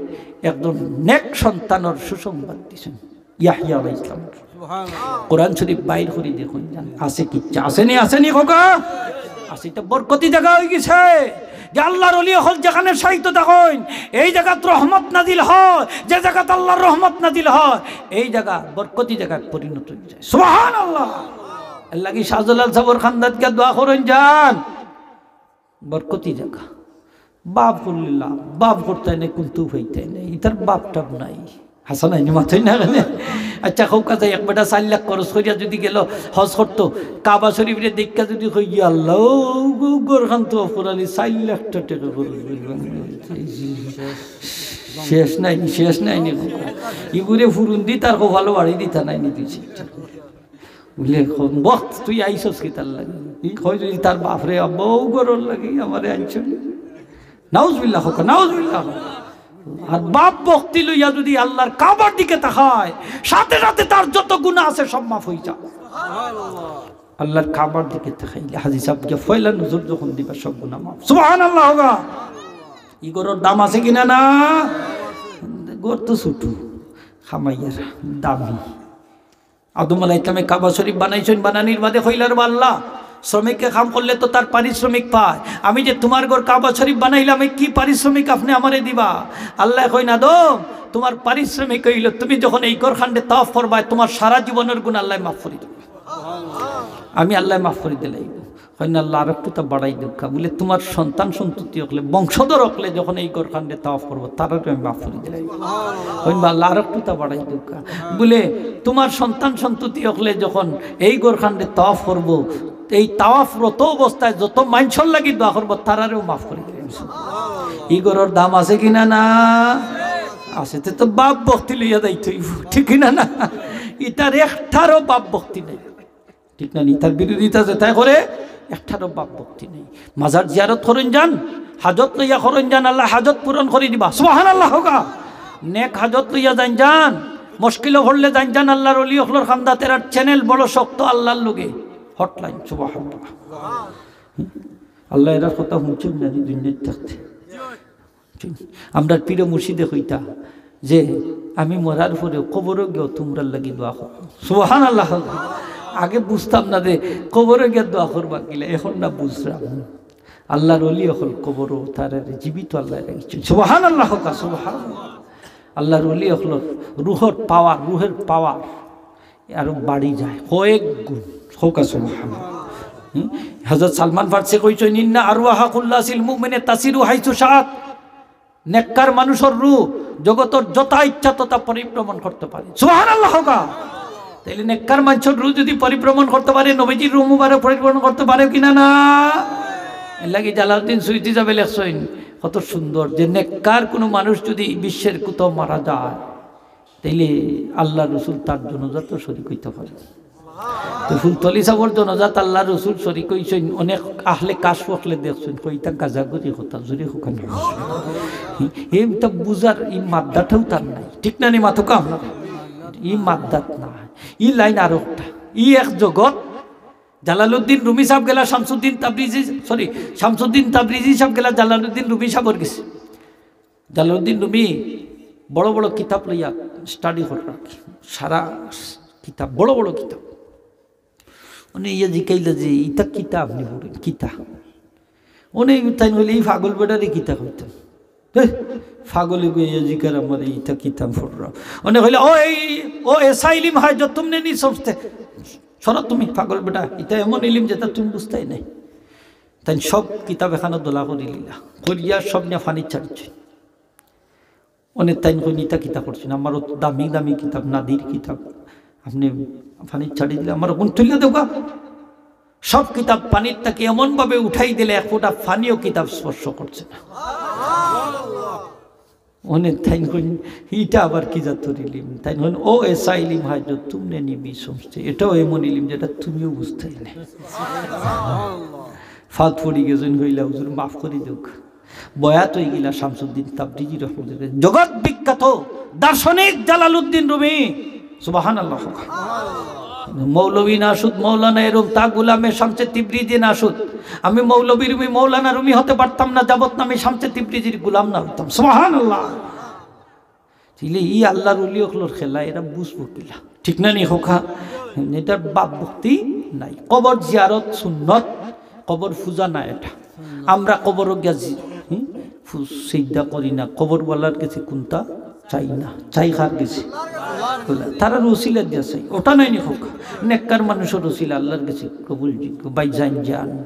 একজন নেক সন্তানর সুসংবাদ দিছইন। ইয়াহইয়া আলাইহিস সালাম। সুবহানাল্লাহ। কোরআন শরীফ বাইর করি দেখইন যান, আছে কিচ্ছা? আছে নি, আছে নি কউক্কা? আছে, ইটা বরকতি জাগা অইগেছে। যে আল্লাহর ওলি অকল যেখানে শায়িত থাকইন, এই জাগাত রহমত নাজিল হয়, যে জাগাত আল্লাহর রহমত নাজিল হয়, এই জাগা বরকতি জাগাত পরিণত অই যায়। সুবহানাল্লাহ। এরলাগি শাহজালাল সাবর খান্দাত গিয়া দোয়া করইন যান। বরকতি জাগা। বাপ করলে লাভ, বাপ করতায় নাই, কুন্তা পাইতায় নাই, ইতার বাপ টাপ নাই। হাছা নায় নি, মাতইন না কেনে? আচ্ছা, কউক্কা চাই, এক বেটা চাইর লাখ খরচ করিয়া যদি গেল হজ করতো, কাবা শরীফরে দেখিয়া যদি কই, "ইয়া আল্লাহ, অউ ঘরখান তো অপরাধী, চাইর লাখ টেকা খরচ করিয়া।" শেষ নাই নি, শেষ নাই নি। ইগুরে ফুরুন্দি তার কপালো বাড়ি দিতা নায় নি, দুই চাইরটা। বুলে, "কোন বখত তুই আইছস কিতার লাগি?" ই কয় যদি তার বাপরে, "আব্বা, অউ ঘরর লাগি আমারে আনছইন।" নাউজুবিল্লাহ কউক্কা, নাউজুবিল্লাহ কউক্কা। আর বাপ ভক্তি লইয়া যদি আল্লাহর কাবার দিকে তাকায়, সাথে সাথে তার যত গুনাহ আছে সব মাফ অই যায়। আল্লাহর কাবার দিকে তাকাইলে হাজি সাব গিয়া পয়লা নজর যখন দিবা, সব গুনাহ মাফ। সুবহানাল্লাহ কউক্কা। ই ঘরর দাম আছে কিনা না? ঘর তো ছোট, কামাইয়ার দামি। আদম আলাইহিস সালামে কাবা শরীফ বানাইছইন, বানানির বাদে কইলা, "রে আল্লাহ, শ্রমিকে কাম করলে তো তার পারিশ্রমিক পায়। আমি যে তুমার ঘর কাবা শরীফ বানাইলাম, এই কি পারিশ্রমিক আপনে আমারে দিবা?" আল্লায় কইন, "আদম, তুমার পারিশ্রমিক অইলো, তুমি যখন এই ঘরখানরে তাওয়াফ করবায়, তুমার সারা জীবনর গুনাহ আল্লায় মাফ করি দিবা।" আমি আল্লায় মাফ করি দিলাই। কইন, "আল্লাহ, আরেকটুতা বাড়াই দেউক্কা।" বুলে, "তুমার সন্তান সন্ততি অকলে, বংশধর অকলে যখন এই ঘরখানরে তাওয়াফ করবো, তারারে আমি মাফ করি দিলাই।" কইন, "বা আল্লাহ, আরেকটুতা বাড়াই দেউক্কা।" বুলে, "তুমার সন্তান সন্ততি অকলে যখন এই ঘরখানরে তাওয়াফ করবো, এই তাওয়াফরত অবস্থায় যত মানষর লাগি দোয়া করবো, তারারেও মাফ করি দিলাই।" ই ঘরর দাম আছে কিনা না? আছে। তে তো বাপ ভক্তি লইয়া যাইতে অইবো, ঠিক কিনা না? ইতার একটারও বাপ ভক্তি নাই। ঠিক না নি? তার বিরোধিতা যেতায় করে, একটারও বাপ ভক্তি নাই। মাজার জিয়ারত করইন যান, হাজত লইয়া করইন যান, আল্লায় হাজত পূরণ করি দিবা। সুবহানাল্লাহ কউক্কা। নেক হাজত লইয়া যাইন যান, মুশকিলো পড়লে যাইন যান, আল্লাহর ওলি অকলর খান্দাত, এরার channel বড় শক্ত আল্লাহর লগে, hotline। সুবহানাল্লাহ। আল্লায় এরার কথা হুনছইন না নি দুনিয়াত থাকতে? আমরার পীর মুর্শিদে কইতা, যে আমি মরার পরেও কবরো গিয়া তুমরার লাগি দোয়া করমু। সুবহানাল্লাহ। আগে বুঝতাম না যে কবরো গিয়া দোয়া করবা কিলা, এখন না বুঝরাম। আল্লাহর ওলি অকল কবরো তারারে জীবিত আল্লায় রাখছইন। সুবহানাল্লাহ কউক্কা, সুবহানাল্লাহ। আল্লাহর ওলি অকলর রুহর পাওয়ার, রুহের পাওয়ার আরো বাড়ি যায় কয়েক গুণ। কউক্কা সুবহানাল্লাহ। হুম? হযরত সালমান ফার্সি কইছইন, "ইন্না আরওয়াহা কুল্লাসিল মুমিনে তাসিরু হাইসু শাআত।" নেককার মানুষর রুহ জগতর যথা ইচ্ছা তথা পরিভ্রমণ করতে পারে। সুবহানাল্লাহ কউক্কা। তাইলে নেককার মানুষর রুহ যদি পরিভ্রমণ করতে পারে, নবীজির রুহ মুবারক পরিভ্রমণ করতে পারে কিনা না? এর লাগি জালালউদ্দিন সুয়ুতী সাবে লেখছইন কত সুন্দর, যে নেককার কোনো মানুষ যদি বিশ্বের কোথাও মারা যায়, তাইলে আল্লাহর রসুল তার জানাজাত শরিক অইতে পারে। তো ফুলতলি সাবর জানাজাত আল্লাহর রসুল শরিক অইছইন, অনেক আহলে কাশফ অকলে দেখছইন, কই ইতা গাজাগুজি কথা, জুরে কউক্কা না। এইটা বুঝার ই মাদ্দাটাও তার নাই, ঠিক না নি মাতউক্কা আপনারা? ই মাদ্দাত না, ই লাইন আরোকটা, ই এক জগৎ। জালালউদ্দিন রুমি সাব গেলা Shamsuddin Tabrizi, sorry, Shamsuddin Tabrizi sub গেলা জালালউদ্দিন রুমি সাবর গেছে। জালালউদ্দিন রুমি বড় বড় কিতাব লইয়া স্টাডি কররা, সারা কিতাব, বড় বড় কিতাব। অনে ইয়া জিকাইলা যে, "ইতা কিতা আপনে পড়ইন, কিতা?" অনে তাইন কইলা, "ই পাগল বেটারে কিতা কইতাম? হে, পাগলে গো ইয়া জিকার আমারে, ইতা কিতা পড়রা?" অনে কইলা, "ও এই, ও এসা ইলিম হায় জো তুমনে নি সমঝতে। সরো তুমি পাগল বেটা, ইতা এমন ইলিম যেটা তুমি বুঝতায় নায়।" তাইন সব কিতাব একখানো দলা করিলিলা, করিয়া সব নিয়া পানিত ছাড়িছইন। অনে তাইন কইন, "ইতা কিতা করছইন? আমার অত দামি দামি কিতাব, নাদির কিতাব, আপনে পানিত ছাড়ি দিলা, আমার অগুন তুলিয়া দেউক্কা।" সব কিতাব পানির থাকি এমনভাবে উঠাই দিলা, এক ফোঁটা পানিও কিতাব স্পর্শ করছে না। অনে তাইন কইন, "ইটা আবার কি জাতর ইলিম?" তাইন কইন, "ও এসা ইলিম হায় জো তুমনে নি ভি সমঝতে, এটাও এমন ইলিম যেটা তুমিও বুঝতায় নায়।" ফাত পড়ি গেছইন, কইলা, "হুজুর মাফ করি দেউক্কা।" বয়াত অইগেলা শামসুদ্দিন তাবরিজি রহমতুল্লাহ, জগৎ বিখ্যাত দার্শনিক জালালউদ্দিন রুমি। সুবহানাল্লাহ। মৌলভী নাসুদ, মৌলানা এরুম, তা গুলামে শামসে তিবরিজি নাসুদ। আমি মৌলভী রুমি, মৌলানা রুমি হতে পারতাম না, যাবত না আমি শামসে তিবরিজির গুলাম না অইতাম। সুবহানাল্লাহ। তাইলে ই আল্লাহর ওলি অকলর খেলা, এরা বুঝবো কিলা? ঠিক না নি কউক্কা? এটার বাপ ভক্তি নাই। কবর জিয়ারত সুন্নত, কবর পূজা না এটা। আমরা কবরো গিয়া জি-, হুম? ফু-, সিজদা করি না, কবরওয়ালার গেছে কুনতা চাই না, চাই কার গেছে? তারার উসিলা দিয়া চাই, ওটা নায় নি কউক্কা। নেককার মানুষর উসিলা আল্লাহর গেছে কবুলযোগ্য। ভাইজান যান,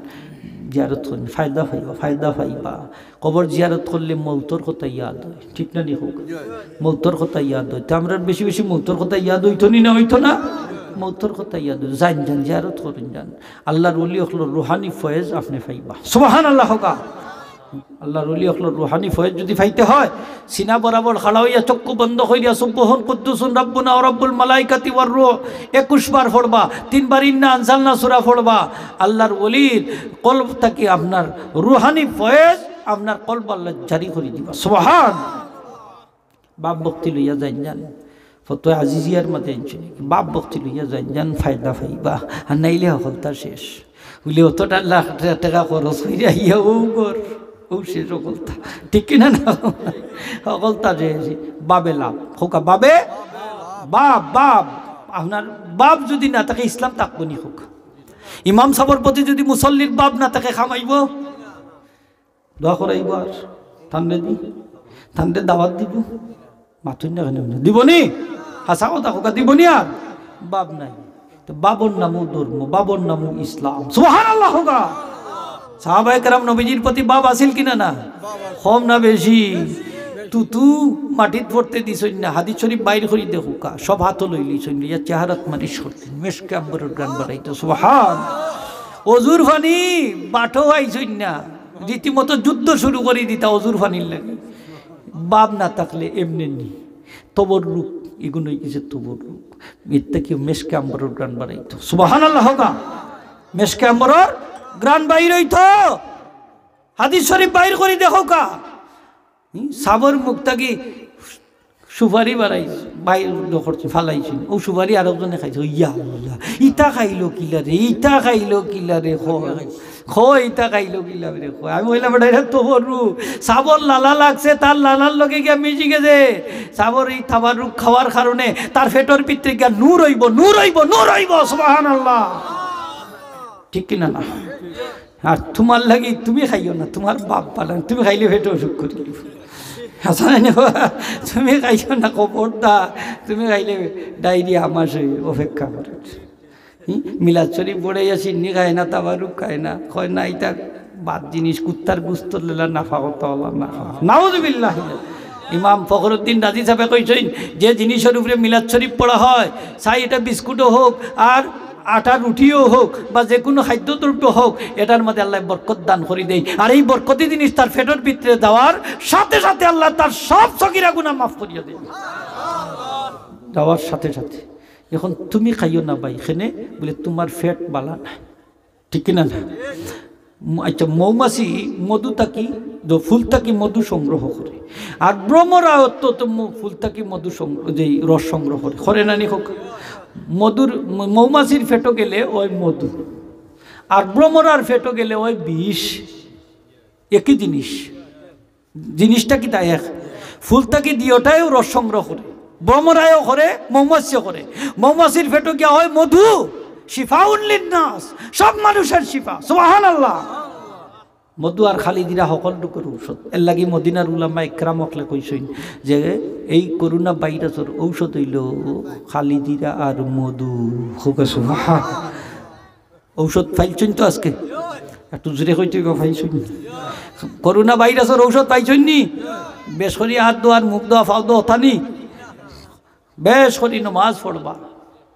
জিয়ারত করইন, ফায়দা পাইবা, ফায়দা পাইবা। কবর জিয়ারত করলে মৌতর কথা ইয়াদ অয়, ঠিক না নি কউক্কা? মৌতর কথা ইয়াদ অয়। তে আমরার বেশি বেশি মৌতর কথা ইয়াদ অইতো নি না অইতো না? মৌতর কথা ইয়াদ অয়। যাইন, যাইন, জিয়ারত করইন, যান। আল্লাহর ওলি অকলর রুহানি ফয়েজ আপনে পাইবা। সুবহানাল্লাহ কউক্কা। আল্লাহর ওলি অকলর রুহানি ফয়েজ যদি পাইতে হয়, সিনা বরাবর খাড়া অইয়া চক্ষু বন্ধ করিয়া সুব্বুহুন কুদ্দুসুন রাব্বুনা ওয়া রাব্বুল মালাইকাতি ওয়ার রূহ একুশ বার পড়বা, তিনবার ইন্না আনজালনা সূরা পড়বা। আল্লাহর ওলির কলব থাকি আপনার রুহানি ফয়েজ আপনার কলব আল্লাহ জারি করি দিবা। সুবহান। বাপ ভক্তি লইয়া যাইন যান। ফতোয়া আজিজিয়ার মাঝে আনছে নাকি? বাপ ভক্তি লইয়া যাইন যান, ফায়দা পাইবা। আর নাইলে হকলতা শেষ। বুলে, "অতটা লাখ টা-, টাকা খরচ করিয়া আইয়া ও ঘর, ও শেষ হকলতা।" ঠিক কিনা না? হকলতা শেষ। বাবে লাভ। কউক্কা, বাবে? বাপ, বাপ। আপনার বাপ যদি না থাকে, ইসলাম থাকবো নি কউক্কা? ইমাম সাবর প্রতি যদি মুসল্লির বাপ না থাকে, কাম আইবো? দোয়া করাইবো আর তানরে দি, তানরে দাওয়াত দিবো। মাতুন না কেনে? দিবো নি? হাছা কথা কউক্কা, দিবো নি আর? বাপ নাই। তে বাপর নামও ধর্ম, বাপর নামও ইসলাম। সুবহানাল্লাহ কউক্কা। সাহাবায়ে কেরাম নবীজির প্রতি বাপ আছিল কিনা না? কম না বেশি? তুতু মাটিত পড়তে দিছইন না। হাদিস শরীফ বাইর করি দেখউক্কা। সব আতো লইলিছইন, ইয়া চেহারাত মালিশ করতেন। মেশকে আম্বরর ঘ্রাণ বাড়াইতো। সুবহান। অজুর পানি বাটো আইছইন না। রীতিমতো যুদ্ধ শুরু করি দিতা অজুর পানির লাগি। বাপ না থাকলে এমনে নি। তবররুক, ইগুন অইগেছে তবররুক। এর থাকি মেশকে আম্বরর ঘ্রাণ বাড়াইতো। সুবহানাল্লাহ কউক্কা। মেশকে আম্বরর ঘ্রাণ বাইর অইতো। হাদিস শরীফ বাইর করি দেখউক্কা। হুম, সাবর মুখ থাকি সুপারি বাড়াই, বাইর করছে, ফালাইছে। ও সুপারি আরকজনে খাইছে। ইয়া আল্লাহ, ইতা খাইলো কিলা রে, ইতা খাইলো কিলা রে, কয়। কয়, "ইতা খাইলো কিলা রে?" কয়, আমি কইলাম, "বেটা, ইটা তাবাররুক।" সাবর লালা লাগছে, তার লালার লগে গিয়া মিশি গেছে। সাবর ই তাবাররুক খাওয়ার কারণে তার পেটর ভিতরে গিয়া নূর অইবো, নূর অইবো, নূর অইবো। সুবহানাল্লাহ। ঠিক কিনা না? আর তুমার লাগি তুমি খাইও না, তুমার বাপ বানান, তুমি খাইলে পেটো অসুখ করি। হাছা নানি বা? তুমি খাইও না, খবরদার। তুমি খাইলে ডায়রিয়া আমার সেই অপেক্ষা করে। হুম? মিলাদ শরীফ পড়ে ইয়া শিন্নি খায় না, তাবারুক খায় না, কয় না, "ইটা বাদ জিনিস, কুত্তার গুস্ত লেলা নাফা করতে হলো না।" নাউজুবিল্লাহ। ইমাম ফখরুদ্দিন রাজি সাহেবে কইছইন, যে জিনিসর উপরে মিলাদ শরীফ পড়া হয়, চাই এটা বিস্কুটও হোক আর আটার রুটিও হোক বা যে কোনো খাদ্যদ্রব্য হোক, এটার মধ্যে আল্লাহ বরকত দান করি দেয়। আর এই বরকতি জিনিস তার পেটর ভিতরে যাওয়ার সাথে সাথে আল্লাহ তার সব সগিরা গুনাহ মাফ করিয়া দেয়, যাওয়ার সাথে সাথে। এখন তুমি খাইও না ভাই, এখানে বলে তুমার পেট বালা না, ঠিক কিনা না? ম-, আচ্ছা, মৌমাছি মধু থাকি, দ-, ফুল থাকি মধু সংগ্রহ করে, আর ভ্রমরা অত তো ম-, ফুল থাকি মধু সংগ্রহ, যে রস সংগ্রহ করে, করে না নি হোক? মধুর, ম-, মৌমাছির পেটো গেলে ওই মধু, আর ভ্রমরার পেটো গেলে ওই বিষ, একই জিনিস। জিনিসটা কিতা এক? ফুল থাকি দিওটায়ও রস সংগ্রহ করে, ভ্রমরায়ও করে, মৌমাছিও করে। মৌমাছির পেটো গিয়া হয় মধু, শিফাউন লিন্নাস, সব মানুষের শিফা। সুবহানাল্লাহ। মধু আর খালি জিরা হকল রোগর ঔষধ। এর লাগি মদিনার উলামা একরাম অকলে কইছইন যে এই করোনা ভাইরাসর ঔষধ অইলো খালি জিরা আর মধু। হোক সুবহান। ঔষধ পাইছইন তো আজকে? একটু জোরে কইতে গো, পাইছইন নি? করোনা ভাইরাসর ঔষধ পাইছইন নি? বেশ করি হাত ধোয়ার, মুখ ধোয়া, পাও ধোয়া, অতা নি? বেশ করি নমাজ পড়বা,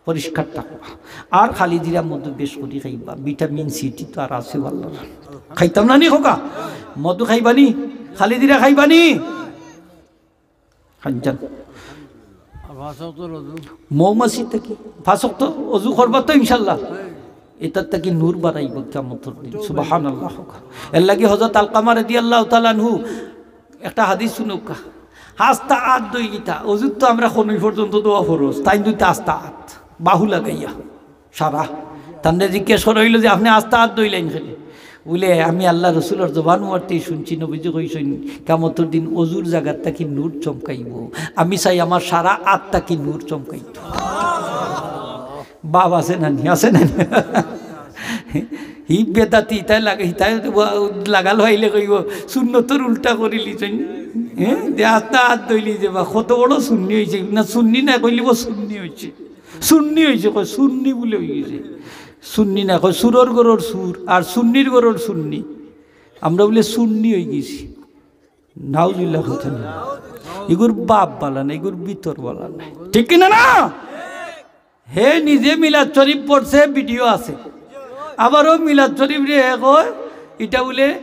পরিষ্কার থাকবা। আর খালি জিরা মধু বেশ করি খাইবা, ভিটামিন সি টি তো আর আছে ভালা। খাইতাম না নি খোকা? মধু খাইবা নি? খালি জিরা খাইবা নি? খাইতাম। আর পাঁচ ওয়াক্ত রোজা। মৌমাছি থাকি পাঁচ ওয়াক্ত অজু করবা তো ইনশাআল্লাহ। এটার থাকি নূর বাড়াইবো কিয়ামতর দিন। সুবহানাল্লাহ। এর লাগি হযরত আলকামা রাদিয়াল্লাহু তাআলা আনহু একটা হাদিস শুনউক্কা। আস্তা আত ধইলিতা, অজুত তো আমরা খনই পর্যন্ত ধোয়া ফরজ, তাইন ধইতা আস্তা আত, বাহু লাগাইয়া। সারা। তানরে জিজ্ঞেস করা অইলো যে, "আপনে আস্তা আত ধইলাইন কেনে?" বুলে, "আমি আল্লার রসুলর জবান মুবারকতেই শুনছি, নবীজি কইছইন, কিয়ামতর দিন অজুর জাগাত থাকি নূর চমকাইবো। আমি চাই আমার সারা আত থাকি নূর চমকাইতো।" বাপ আছে না নি? আছে না নি? হি বেদাতি, তাই লাগে, তাই লাগাল অইলে কইবো, "সুন্নতর উল্টা করিলিছইন।" হ্যাঁ? যে আস্তা আত ধইলি যে বা কত বড় সুন্নি অইছে, না সুন্নি না কইলিবো সুন্নি অইছে। সুন্নি অইছে, কয় সুন্নি বুলে অইগেছে। সুন্নি না, কয় সুরর ঘরর সুর, আর সুন্নির ঘরর সুন্নি। আমরা বুলে সুন্নি অইগেছি। নাউজুবিল্লাহ, কথা না। ইগুর বাপ বালা না, ইগুর ভিতর বালা না। ঠিক কিনা না? হে নিজে মিলাদ শরীফ পড়ছে, ভিডিও আছে। আবারও মিলাদ শরীফরে হে কয়, ইটা বুলে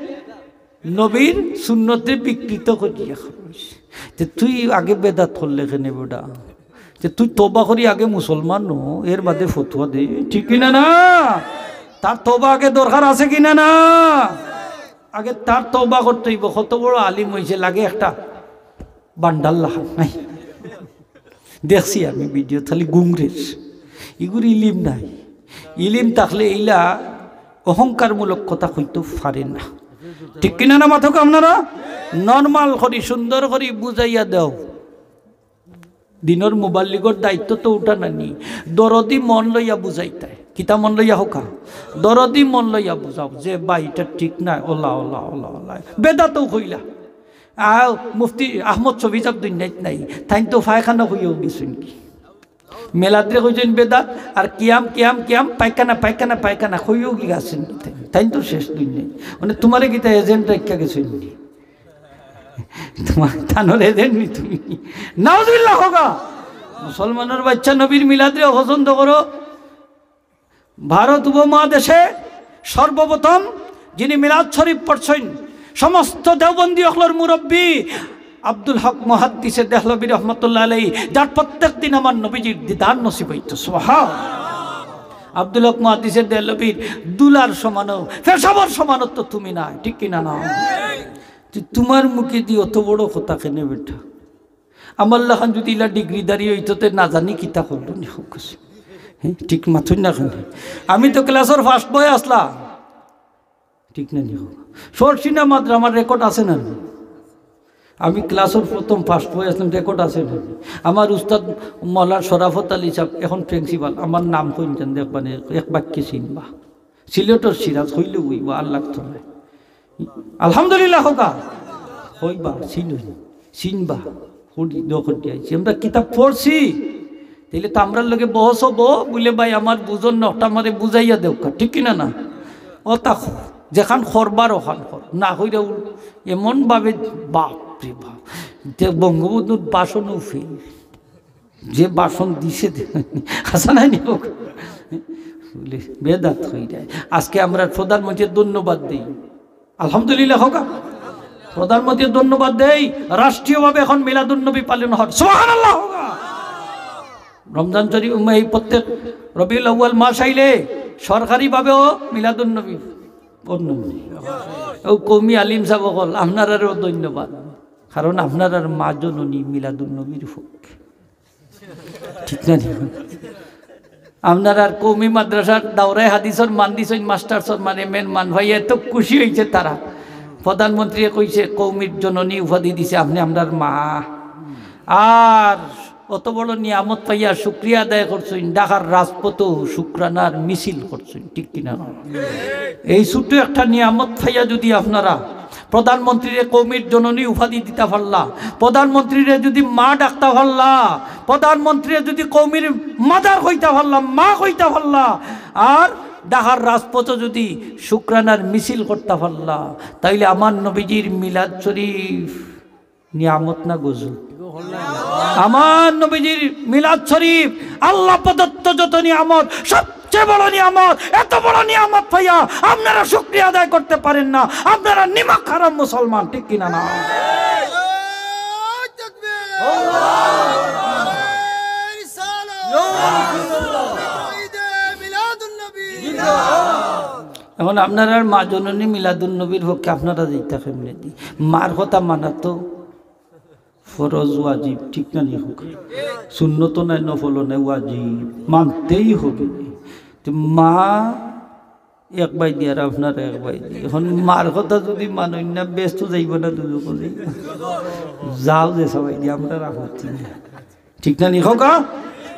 নবীর সুন্নতরে বিকৃত করিয়া কইছে। তে তুই আগে বেদাত করলে কেনে বেটা? তে তুই তওবা করি আগে মুসলমান অ, এর বাদে ফতুয়া দে, ঠিক কিনা না? তার তওবা আগে দরকার আছে কিনা না? আগে তার তওবা করতে অইবো। কত বড় আলিম অইছে, লাগে একটা বান্ডাল লাখান নাই। দেখছি আমি ভিডিও, খালি গুংরের। ইগুর ইলিম নাই। ইলিম থাকলে ইলা অহংকারমূলক কথা কইতো পারে না। ঠিক কিনা না মাতউক্কা আপনারা? নরমাল করি, সুন্দর করি বুঝাইয়া দেও। দিনর মুবাল্লিগর দায়িত্ব তো উঠা না নি। দরদি মন লইয়া বুঝাইতায়। কিতা মন লইয়া হোকা? দরদি মন লইয়া বুঝাও যে, "ভাই, ইটা ঠিক নায়, ওলা, ওলা, ওলা, ওলা।" বেদাতও কইলা। আও, মুফতি আহমদ শফি সাব দুনিয়াত নাই, তাইন তো পায়খানা কইয়াও গেছইন কি? মিলাদরে কইছইন বেদাত, আর কিয়াম, কিয়াম, কিয়াম, পায়খানা, পায়খানা, পায়খানা, কইয়াও কি গেছইন কি তাইন? তাইন তো শেষ দুনিয়াত। মানে, তুমারে কিতা agent রাখিয়া গেছইন নি? তুমার তানর agent নি তুমি? নাউজুবিল্লাহ হোগা। মুসলমানর বাইচ্চা নবীর মিলাদরে অপছন্দ করো। ভারত উপমহাদেশে সর্বপ্রথম যিনি মিলাদ শরীফ পড়ছইন, সমস্ত দেওবন্দি অকলর মুরব্বী আব্দুল হক মুহাদ্দিসে দেহলভী রহমতুল্লাহ আলাইহি, যার প্রত্যেক দিন আমার নবীজির দিদার নসিব অইতো। সুবহান। আব্দুল হক মুহাদ্দিসে দেহলভীর ধুলার সমানও, পেশাবর সমানও তো তুমি নায়, ঠিক কিনা না? তে তুমার মুখেদি অত বড় কথা কেনে বেটা? আমার লাখান যুদি ইলা ডিগ্রিধারী অইতো, তে না জানি কিতা করলো নি, হক আছে। হ্যাঁ, ঠিক মাতইন না কেনে? আমি তো ক্লাসর first boy আছলাম। ঠিক না নি? শর্ট সিনেমাত আমার রেকর্ড আছে না নি? আমি ক্লাসর প্রথম ফার্স্ট বয় আছলাম, রেকর্ড আছে না নি? আমার উস্তাদ মৌলানা শরাফত আলী সাব, এখন প্রিন্সিপাল, আমার নাম কইন যেন দেখবা নে, এক বাক্যে চিনবা। সিলেটর সিরাজ কইলে অইবা, আর লাগতো না। আলহামদুলিল্লাহ কউক্কা। কইবা, চিনইন, চিনবা। করি, দখল দিয়া আইছি। আমরা কিতাব পড়ছি, তাইলে তো আমরার লগে বহস অইবো, বুলে, "ভাই, আমার বুঝন না, ওটা আমারে বুঝাইয়া দেউক্কা।" ঠিক কি না, না? অতা যেখান করবার ওখান কর, না কইরা উল-, এমন ভাবে, বাপ রে বাপ, তে বঙ্গবন্ধুর ভাষণও ফেল। যে ভাষণ দিছে দে-, হাছা নায় নি কউক্কা? বুলে, বেদাত অই যায়। আজকে আমরা প্রধানমন্ত্রীরে ধন্যবাদ দেই, আলহামদুলিল্লাহ কউক্কা। প্রধানমন্ত্রীরে ধন্যবাদ দেই, রাষ্ট্রীয়ভাবে এখন মিলাদুন্নবী পালন হয়, সুবহানাল্লাহ কউক্কা। রমজান শরীফ, উম, এই প্রত্যেক রবিউল আউয়াল মাস আইলে সরকারিভাবেও মিলাদুন্নবী, অন্য, ও কওমি আলিম সাব অকল, আপনারারেও ধন্যবাদ, কারণ আপনারার মা জননী মিলাদুন্নবীর পক্ষে। ঠিক না নি? আপনারার কওমি মাদ্রাসার দাওরায়ে হাদিসর মান দিছইন, মাস্টার্সর মান, এম এর মান পাইয়া এত খুশি অইছে তারা। প্রধানমন্ত্রীয়ে কইছে, কওমির জননী উপাধি দিছে, আপনে আমরার মা। আর অত বড় নিয়ামত পাইয়া শুকরিয়া আদায় করছইন, ঢাকার রাজপথো শুকরানার মিছিল করছইন, ঠিক কি না? এই ছোট্ট একটা নিয়ামত পাইয়া যদি আপনারা প্রধানমন্ত্রীরে কওমির জননী উপাধি দিতা পারলা, প্রধানমন্ত্রীরে যদি মা ডাকতা পারলা, প্রধানমন্ত্রীরে যদি কওমির মাদার কইতা পারলা, মা কইতা পারলা, আর ঢাকার রাজপথো যদি শুকরানার মিছিল করতা পারলা, তাইলে আমার নবীজির মিলাদ শরীফ নিয়ামত না গজব? আমার নবীজির মিলাদ শরীফ আল্লাহ প্রদত্ত যত নিয়ামত, সবচেয়ে বড় নিয়ামত। এত বড় নিয়ামত পাইয়া আপনারা শুকরিয়া আদায় করতে পারেন না, আপনারা নিমক হারাম মুসলমান, ঠিক কি না, না? এখন আপনারার মা জননী মিলাদুন্নবীর পক্ষে আপনারা যাইতা কেমনে দি? মার কথা মানা তো ফরজ, ওয়াজিব, ঠিক না নি কউক্কা? সুন্নত নায়, নফল নায়, ওয়াজিব, মানতেই হবে। তো মা এক বায়দি আর আপনারা এক বায়দি। এখন মার কথা যদি মানইন না, বেহেস্তো যাইবা না, দুজখো যাইবা? যাও যে সবাই দি, আমরার আপত্তি নাই। ঠিক না নি কউক্কা?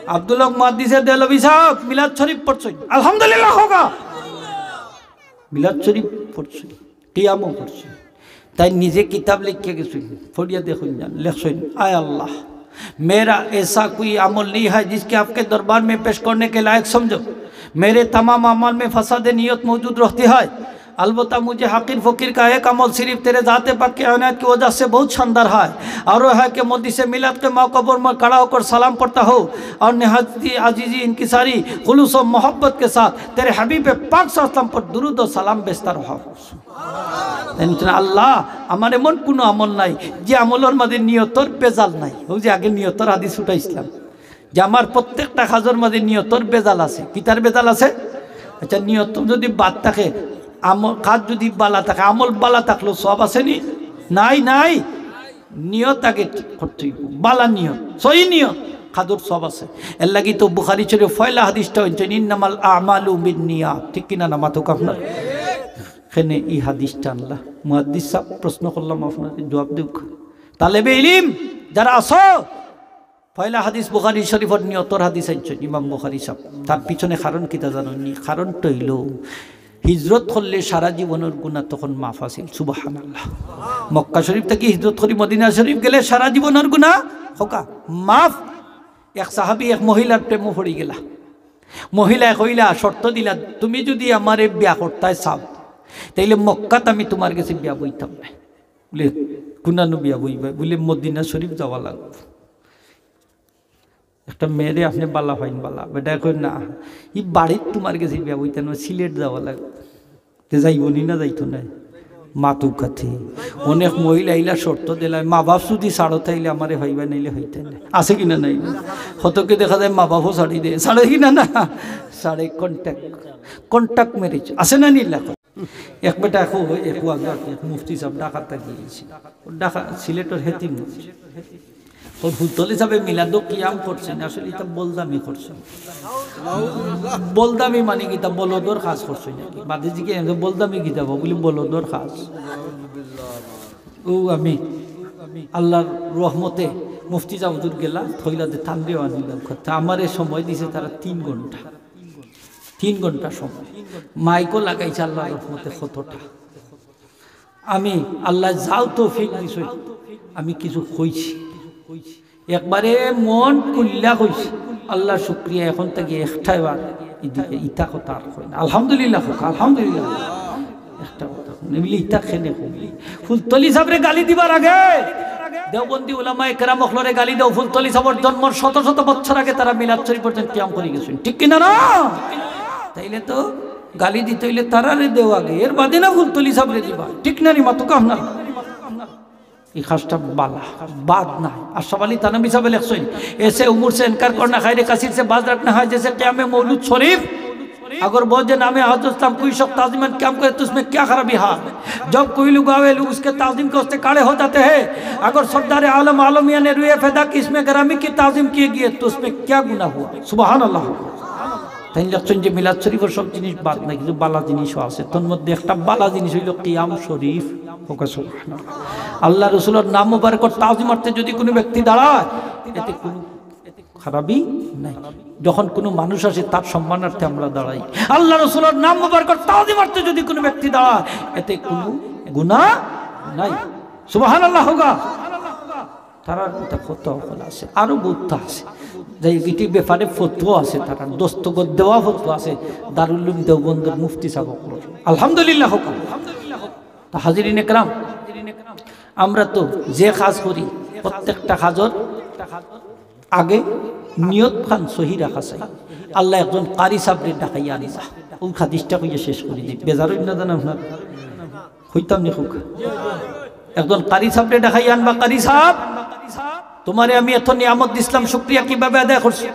আব্দুল হক মুহাদ্দিসে দেহলভী সাব মিলাদ শরীফ পড়ছইন, আলহামদুলিল্লাহ কউক্কা। মিলাদ শরীফ পড়ছইন, কিয়ামও করছইন। তাইন নিজে কিতাব লেখিয়া গেছইন, পড়িয়া দেখইন যান, লেখছইন, "आय अल्लाह, मेरा ऐसा कोई अमल नहीं है जिसके आपके दरबार में पेश करने के लायक समझो। मेरे तमाम अमल में फसाद नियत मौजूद रहती है। अलबत्ता मुझे हकीर फकीर का एक अमल सिर्फ तेरे जाते पाक के अनायत की वजह से बहुत शानदार है, और वह है कि मजलिस मिलाद के मौका पर मैं खड़ा होकर सलाम पढ़ता हूँ और नहायत आजीजी इनकिसारी खुलूस और मोहब्बत के साथ तेरे हबीब पाक सल्लल्लाहु अलैहि वसल्लम पर दुरूद और सलाम भेजता रहा हूँ।" আল্লাহ, আমার এমন কুনু আমল নাই যে আমলর মাঝে নিয়তর ভেজাল নাই। অউ যে আগে নিয়তর হাদিস উঠাইছলাম, যে আমার প্রত্যেকটা কাজর মাঝে নিয়তর ভেজাল আছে। কিতার ভেজাল আছে? আচ্ছা, নিয়ত যদি বাদ থাকে, আমল, কাজ যদি বালা থাকে, আমল বালা থাকলেও সওয়াব আছে নি? নাই, নাই। নিয়ত আগে ঠিক করতে অইবো, বালা নিয়ত, সহি নিয়ত, কাজর সওয়াব আছে। এর লাগি তো বুখারী শরীফ পয়লা হাদিসটা অইছে, "ইন্নামাল আমালু বিন্নিয়াত।" ঠিক কি না, না মাতুক আপনারা? কেনে ই হাদিসটা আনলা? মুহাদ্দিস সাব, প্রশ্ন করলাম আপনারে, জুয়াব দেউক্কা। তালেবে ইলিম যারা আছো, পয়লা হাদিস বুখারী শরীফর নিয়তর হাদিস আনছইন ইমাম বুখারী সাব। তার পিছনে কারণ কিতা জানইন নি? কারণটা অইলো, হিজরত করলে সারা জীবনর গুনা তখন মাফ আছিল। সুবহানাল্লাহ। মক্কা শরীফ থাকি হিজরত করি মদিনা শরীফ গেলে সারা জীবনর গুনা কউক্কা মাফ। এক সাহাবী এক মহিলার প্রেমো পড়ি গেলা। মহিলায় কইলা, শর্ত দিলা, "তুমি যদি আমারে বিয়া করতায় চাও, তাইলে মক্কাত আমি তুমার গেছে বিয়া বইতাম নায়।" বুলে, "কুনানো বিয়া বইবায়?" বুলে, "মদিনা শরীফ যাওয়া লাগবো।" একটা মেয়েরে আপনে বালা পাইন, বালা। বেটায় কয়, "না, ই বাড়িত তুমার গেছে বিয়া বইতাম নায়, সিলেট যাওয়া লাগবো।" তে যাইবো নি না যাইতো নায়? মাতুক্কা তে। অনেক মহিলা ইলা শর্ত দিলায়, "মা বাপ যদি ছাড়ো তাইলে আমারে পাইবায়, নাইলে পাইতায় নায়।" আছে কি না নাই? কতকে দেখা যায় মা বাপও ছাড়ি দেয়, ছাড়ে কি না, না? ছাড়ে, কন্ট্যাক্ট, কন্ট্যাক্ট ম্যারেজ। আছে না নি ইলা? এক বেটা এক, এক ওয়াজ, এক মুফতি সাব ঢাকাত থাকি আইছে। ঢাকা, সিলেটর হেতিম। তো ফুলতলি সাহেবে মিলাদো কিয়াম করছইন, আসলে ইতা বলদামি করছইন। বলদামি মানে কিতা? বলদর কাজ করছইন নাকি? বাদে জিকে বলদামি কিতা বা? বলি বলদর কাজ। ও আমি আল্লাহর রহমতে মুফতি সাহেব হুজুর গেলা, থইলাতে তানরেও আনিলাম। কথা আমারে সময় দিছে তারা তিন ঘন্টা, তিন ঘন্টা সময়। মাইকও লাগাইছে আল্লাহর রহমতে কতটা। আমি আল্লাহ যাও তৌফিক দিছইন, আমি কিছু কইছি। একবারে মন খুলিয়া কইছি, আল্লাহর শুকরিয়া, এখন থাকি একটাইবার ইদিকে ইতা কথা আর কই না। আলহামদুলিল্লাহ কউক্কা, আলহামদুলিল্লাহ। একটা কথা কই না, বলি ইতা কেনে কই? ফুলতলি সাহেবরে গালি দিবার আগে দেওবন্দি উলামায়ে কেরাম অকলরে গালি দেও। ফুলতলি সাহেবর জন্মর শত শত বছর আগে তারা মিলাদ শরীফ পর্যন্ত কিয়াম করি গেছইন, ঠিক কিনা না? তাইলে তো গালি দিতে অইলে তারারে দেও আগে, এর বাদে না ফুলতলি সাহেবরে দিবা, ঠিক না নি? মাতুক্কা না। এই কাজটা বালা, বাদ নাই। আশরাফ আলী থানভী সাহেবে লেখছইন, "ऐसे उम्र से इनकार करना खैर कसीर से बाज रखना है, जैसे क़ियाम मौलूद शरीफ। अगर वो जो नाम हजरत इस्लाम कोई शख्स ताज़ीमन क़ियाम करे तो उसमें क्या खराबी है? जब कोई लोग आवे, लोग उसके ताज़ीम के वास्ते खड़े हो जाते हैं। अगर सरदार आलम आलमिया ने रूए फ़िदा की इसमें ग्रामी की ताज़ीम किए गए तो उसमें क्या गुनाह हुआ?" সুবহানাল্লাহ। তাইন লেখছইন যে মিলাদ শরীফর সব জিনিস বাদ নাই, কিছু বালা জিনিসও আছে। তার মধ্যে একটা বালা জিনিস অইলো কিয়াম শরীফ। কউক্কা সুবহানাল্লাহ। আল্লাহ রসুলর নাম মুবারকর তাজিম অর্থে যদি কোনো ব্যক্তি দাঁড়ায়, এতে কোনো খারাপি নাই। যখন কোনো মানুষ আসে, তার সম্মানার্থে আমরা দাঁড়াই। আল্লাহ রসুলর নাম মুবারকর তাজিম অর্থে যদি কোনো ব্যক্তি দাঁড়ায়, এতে কোনো গুনাহ নাই। সুবহানাল্লাহ কউক্কা। তারার মতো ফতোয়া অকল আছে, আরো বহুত আছে। যাই হোক, এটির ব্যাপারে ফতোয়া আছে, তারার দস্তখত দেওয়া ফতোয়া আছে দারুল উলুম দেওবন্দর মুফতি সাহেব অকলর। আলহামদুলিল্লাহ কউক্কা। তো হাজিরিন একরাম, আমরা তো যে কাজ করি, প্রত্যেকটা কাজর আগে নিয়ত খান সহি রাখা চাই। আল্লাহ একজন কারি সাহেবরে ডাকাইয়া আনিবা। অউ হাদিসটা কইয়া শেষ করি দেই, বেজার অইন না জানো আপনারা? কইতাম নি কউক্কা? একজন কারি সাহেবরে ডাকাইয়া আনবা, "কারি সাহেব, তোমারে আমি এত নিয়ামত দিছলাম, শুকরিয়া কিভাবে আদায় করছি?"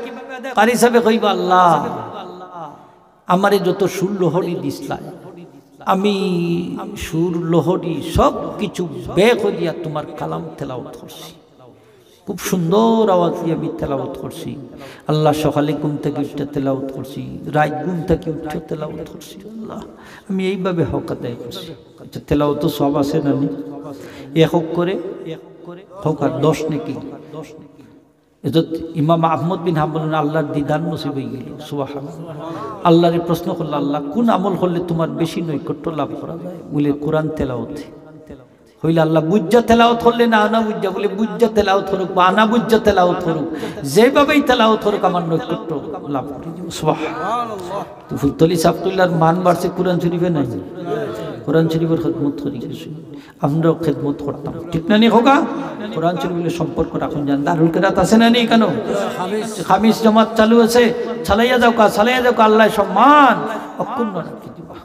কারি সাহেবে কইবা, "আল্লাহ, আমারে যত সুর লহরি দিছলায়, আমি সুর লহরি সব কিছু ব্যয় করিয়া তোমার কালাম তেলাওয়াত করছি।" খুব সুন্দর আওয়াজ দিয়া আমি তেলাওয়াত করছি। আল্লাহ, সকালে ঘুম থাকি উঠিয়া তেলাওয়াত করছি, রাইত ঘুম থাকি উঠিয়া তেলাওয়াত করছি। আল্লাহ, আমি এইভাবে হক আদায় করছি। আচ্ছা, তেলাওয়াতো সওয়াব আছে না নি? এক অক্ষরে কউক্কা দশ নেকি। এজত ইমাম আহমদ বিন হাম্বল আল্লাহর দিদার নসিব অইগেলো। সুবহানাল্লাহ। আল্লাহরে প্রশ্ন করলা, "আল্লাহ, কোন আমল করলে তোমার বেশি নৈকট্য লাভ করা যায়?" বলে, "কোরআন তেলাওয়াতে।" কইলা, "আল্লাহ, বুঝা তেলাওয়াত করলে না আনা বুঝা?" বলে, "বুঝা তেলাওয়াত করুক বা আনা বুঝা তেলাওয়াত করুক, যেভাবেই তেলাওয়াত করুক, আমার নৈকট্য লাভ করে যাবো।" সুবহানাল্লাহ। তো ফুলতলি সাহেব কইলার মান বাড়ছে কোরআন শরীফে নাই, কোরআন শরীফর খেদমত করি গেছে, আমরাও খেদমত করতাম, ঠিক না নি কউক্কা? কোরআন শরীফ লগে সম্পর্ক রাখুন যান। দারুল কেরাত আছে না নি কেন? খামিস জমাত চালু আছে, চালাইয়া যাউক্কা, চালাইয়া যাউক্কা, আল্লাহ সম্মান অক্ষুণ্ণ রাখি দিবা।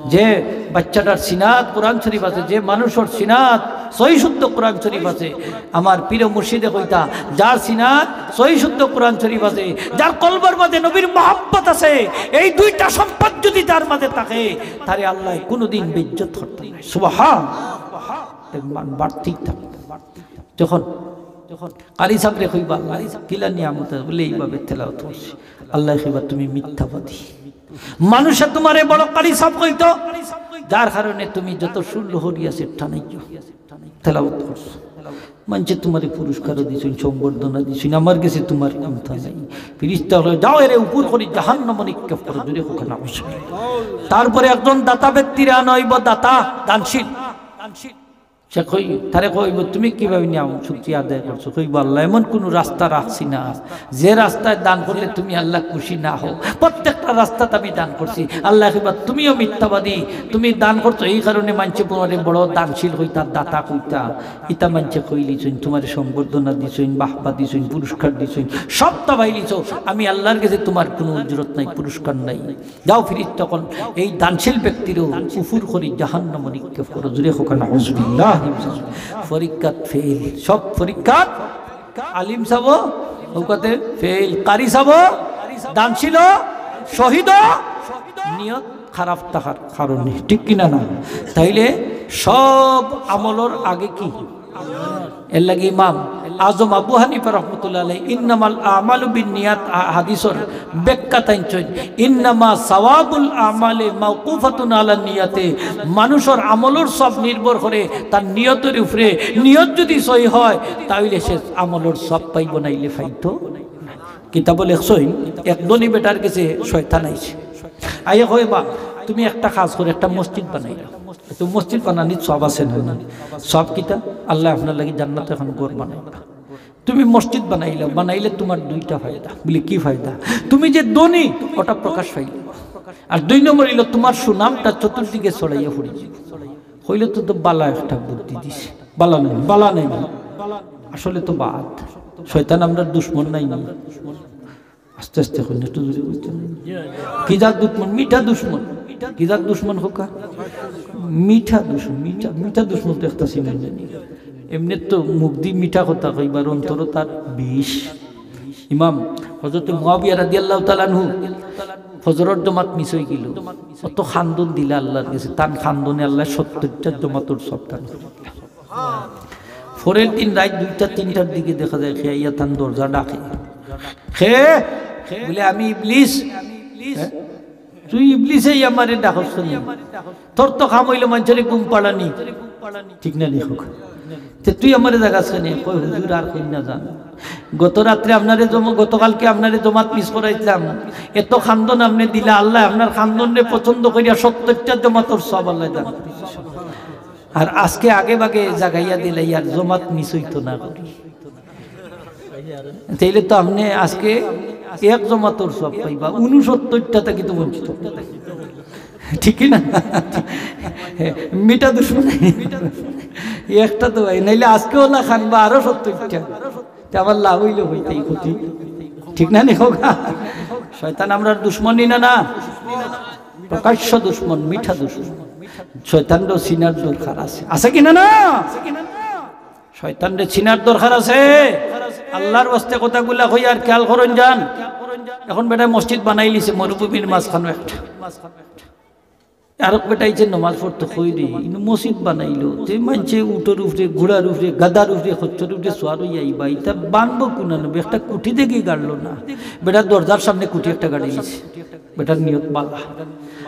যে বাচ্চাটার সিনাত কোরআন শরীফ আছে, যে মানুষর সিনাত সহি শুদ্ধ কোরআন শরীফ আছে, আমার পীর মুর্শিদে কইতা, যার সিনাত সহি শুদ্ধ কোরআন শরীফ আছে, যার কলবর মাঝে নবীর মহব্বত আছে, এই দুইটা সম্পদ যদি তার মাঝে থাকে, তারে আল্লাহ কোনোদিন বেইজ্জত করতা নায়। সুবহান। এর মান বাড়তেই থাকে। যখন কারি সাহেবরে কইবা, "আল্লাহ, কিলা নিয়ামত আছে?" বলে, "এইভাবে তেলাওয়াত করছি।" আল্লাহ কইবা, "তুমি মিথ্যাবাদী।" মানুষে তোমারে বড় কারি সাহেব কইতো, যার কারণে তুমি যত সুর লহরি আছে টানাইছো, তেলাওয়াত করছো। মানষে তোমারে পুরস্কারও দিছইন, সম্বর্ধনা দিছইন, আমার গেছে তোমার কুন্তা নাই। ফিরিস্তা অকলে, "যাও এরে উফুর করি জাহান্নামো নিক্ষেপ করো।" জোরে কউক্কা না। তারপরে একজন দাতা ব্যক্তিরে আনা অইবো, দাতা, দানশীল। সে কই, তারে কইবো, "তুমি কিভাবে নিয়ামত শুকরিয়া আদায় করছো?" কইবো, "আল্লাহ, এমন কোনো রাস্তা রাখছি না, যে রাস্তায় দান করলে তুমি আল্লাহ খুশি না হও। প্রত্যেকটা রাস্তাত আমি দান করছি।" আল্লাহ কইবা, "তুমিও মিথ্যাবাদী, তুমি দান করছো, এই কারণে মানষে তোমারে বড় দানশীল কইতা, দাতা কইতা।" ইতা মানষে কইলিছইন, তোমারে সম্বর্ধনা দিছইন, বাহবা দিছইন, পুরস্কার দিছইন, সবতা পাইলিছো। আমি আল্লাহর গেছে তোমার কোনো উজরত নাই, পুরস্কার নাই। যাও ফিরিস্তা অকল, এই দানশীল ব্যক্তিরেও উফুর করি জাহান্নামো নিক্ষেপ করো। জোরে কউক্কা নাউজুবিল্লাহ। পরীক্ষাত ফেইল, সব পরীক্ষাত আলিম সাহেব কউক্কা তে ফেইল, কারি সাহেব, দানশীল, শহীদ, নিয়ত খারাপ থাকার কারণে, ঠিক কিনা না? তাইলে সব আমলর আগে কি? এর লাগি ইমাম আজম আবু হানিফা রহমতুল্লাহ আলাইহি ইন্নামাল আমালু বিন নিয়াত হাদিসর ব্যাখ্যা তাইন কইন, "ইন্নামা সাওয়াবুল আমালে মাওকুফাতুন আলা নিয়াতে।" মানুষর আমলর সব নির্ভর করে তার নিয়তর উপরে। নিয়ত যদি সহি হয়, তাহলে সে আমলর সব পাইব, নাইলে পাইতো না। কিতাবো লেখছইন, এক ধনী বেটার গেছে শয়তান আইছে। আইয়া কয়, "বা, তুমি একটা কাজ করো, একটা মসজিদ বানাইলাও।" তো মসজিদ বানানিত সব আছে না? সব কিতা? আল্লাহ আপনার লাগি জান্নাত এখন ঘর বানাইবা। তুমি মসজিদ বানাইলাও, বানাইলে তোমার দুইটা ফায়দা। বলে, "কি ফায়দা?" তুমি যে ধনী, ওটা প্রকাশ পাইল। আর দুই নম্বর হইল, তোমার সুনামটা চতুর্দিকে ছড়াইয়া পড়িছে। কইলে তো, তো বালা একটা বুদ্ধি দিছে। বালা নাই, বালা নাই। আসলে তো বাদ। শয়তান আমরার দুশমন নায় নি? আস্তে আস্তে কইন, একটু জোরে কইতে হবে। কি জাত দুশমন? মিঠা দুশমন। কি জাত দুশমন কউক্কা? মিঠা দুশমন, মিঠা, মিঠা দুশমন তো একটা চিনি জানি। এমনে তো মুখদি মিঠা কথা কইবার, অন্তরো তার বিষ। ইমাম হযরত মুয়াবিয়া রাদিয়াল্লাহু তাআলা আনহু ফজরর জমাত মিস অইগেল। অত কান্দন দিলা আল্লাহর গেছে, তান কান্দনে আল্লায় সত্তরটা জমাতর সব দান করি দিলা। পরের দিন রাইত দুইটা তিনটার দিকে দেখা যায়, কে আইয়া তান দরজা ডাকে। কে? বলে, "আমি ইবলিস।" "হ্যাঁ? তুই ইবলিসে আমারে ডাকস নি? তোর তো কাম অইল মানষরে ঘুম পাড়ানি, ঠিক না নি কউক্কা? তে তুই আমারে জাগাস কেনে?" কয়, "হুজুর, আর কইন না জান, গত রাত্রে আপনারে জম-, গতকালকে আপনারে জমাত মিস করাইছিলাম, এত কান্দন আপনে দিলা, আল্লায় আপনার কান্দনরে পছন্দ করিয়া সত্তরটা জমাতর সব আল্লায় দান করি দিছে।" আর আজকে আগে ভাগে জাগাইয়া দিলে ইয়ার জমাত মিস অইতো না করি। তাইলে তো আপনে আজকে এক জমাতর সব পাইবা, ঊনসত্তরটা থাকি তো বঞ্চিত। ঠিক কি না? মিঠা দুশমন। একটা তো ভাই, নাইলে আজকে ওলা খান বা আরো সত্তরটা। তে আবার লাভ অইল, অইতেই ক্ষতি। ঠিক না নি কউক্কা? শয়তান আমরার দুশমন নি না, না? প্রকাশ্য দুশমন, মিঠা দুশমন। শয়তানরে চিনার দরকার আছে, আছে কি না, না? শয়তানরে চিনার দরকার আছে। আল্লাহর ওয়াস্তে কথাগুলা কই আর খেয়াল করইন যান। এখন বেটায় মসজিদ বানাইলিছে মরুভূমির মাঝখানো একটা। আরক বেটায় যে নমাজ পড়তো কই রে, ইনো মসজিদ বানাইলো, তে মানষে উটর উপরে, ঘোড়ার উপরে, গাধার উপরে, খচ্চর উপরে সওয়ার অইয়া আইবা, ইতা বানবো কুনানো, একটা কুটি দেখি গাড়লো না। বেটার দরজার সামনে কুটি একটা গাড়ি দিছে, বেটার নিয়ত বালা।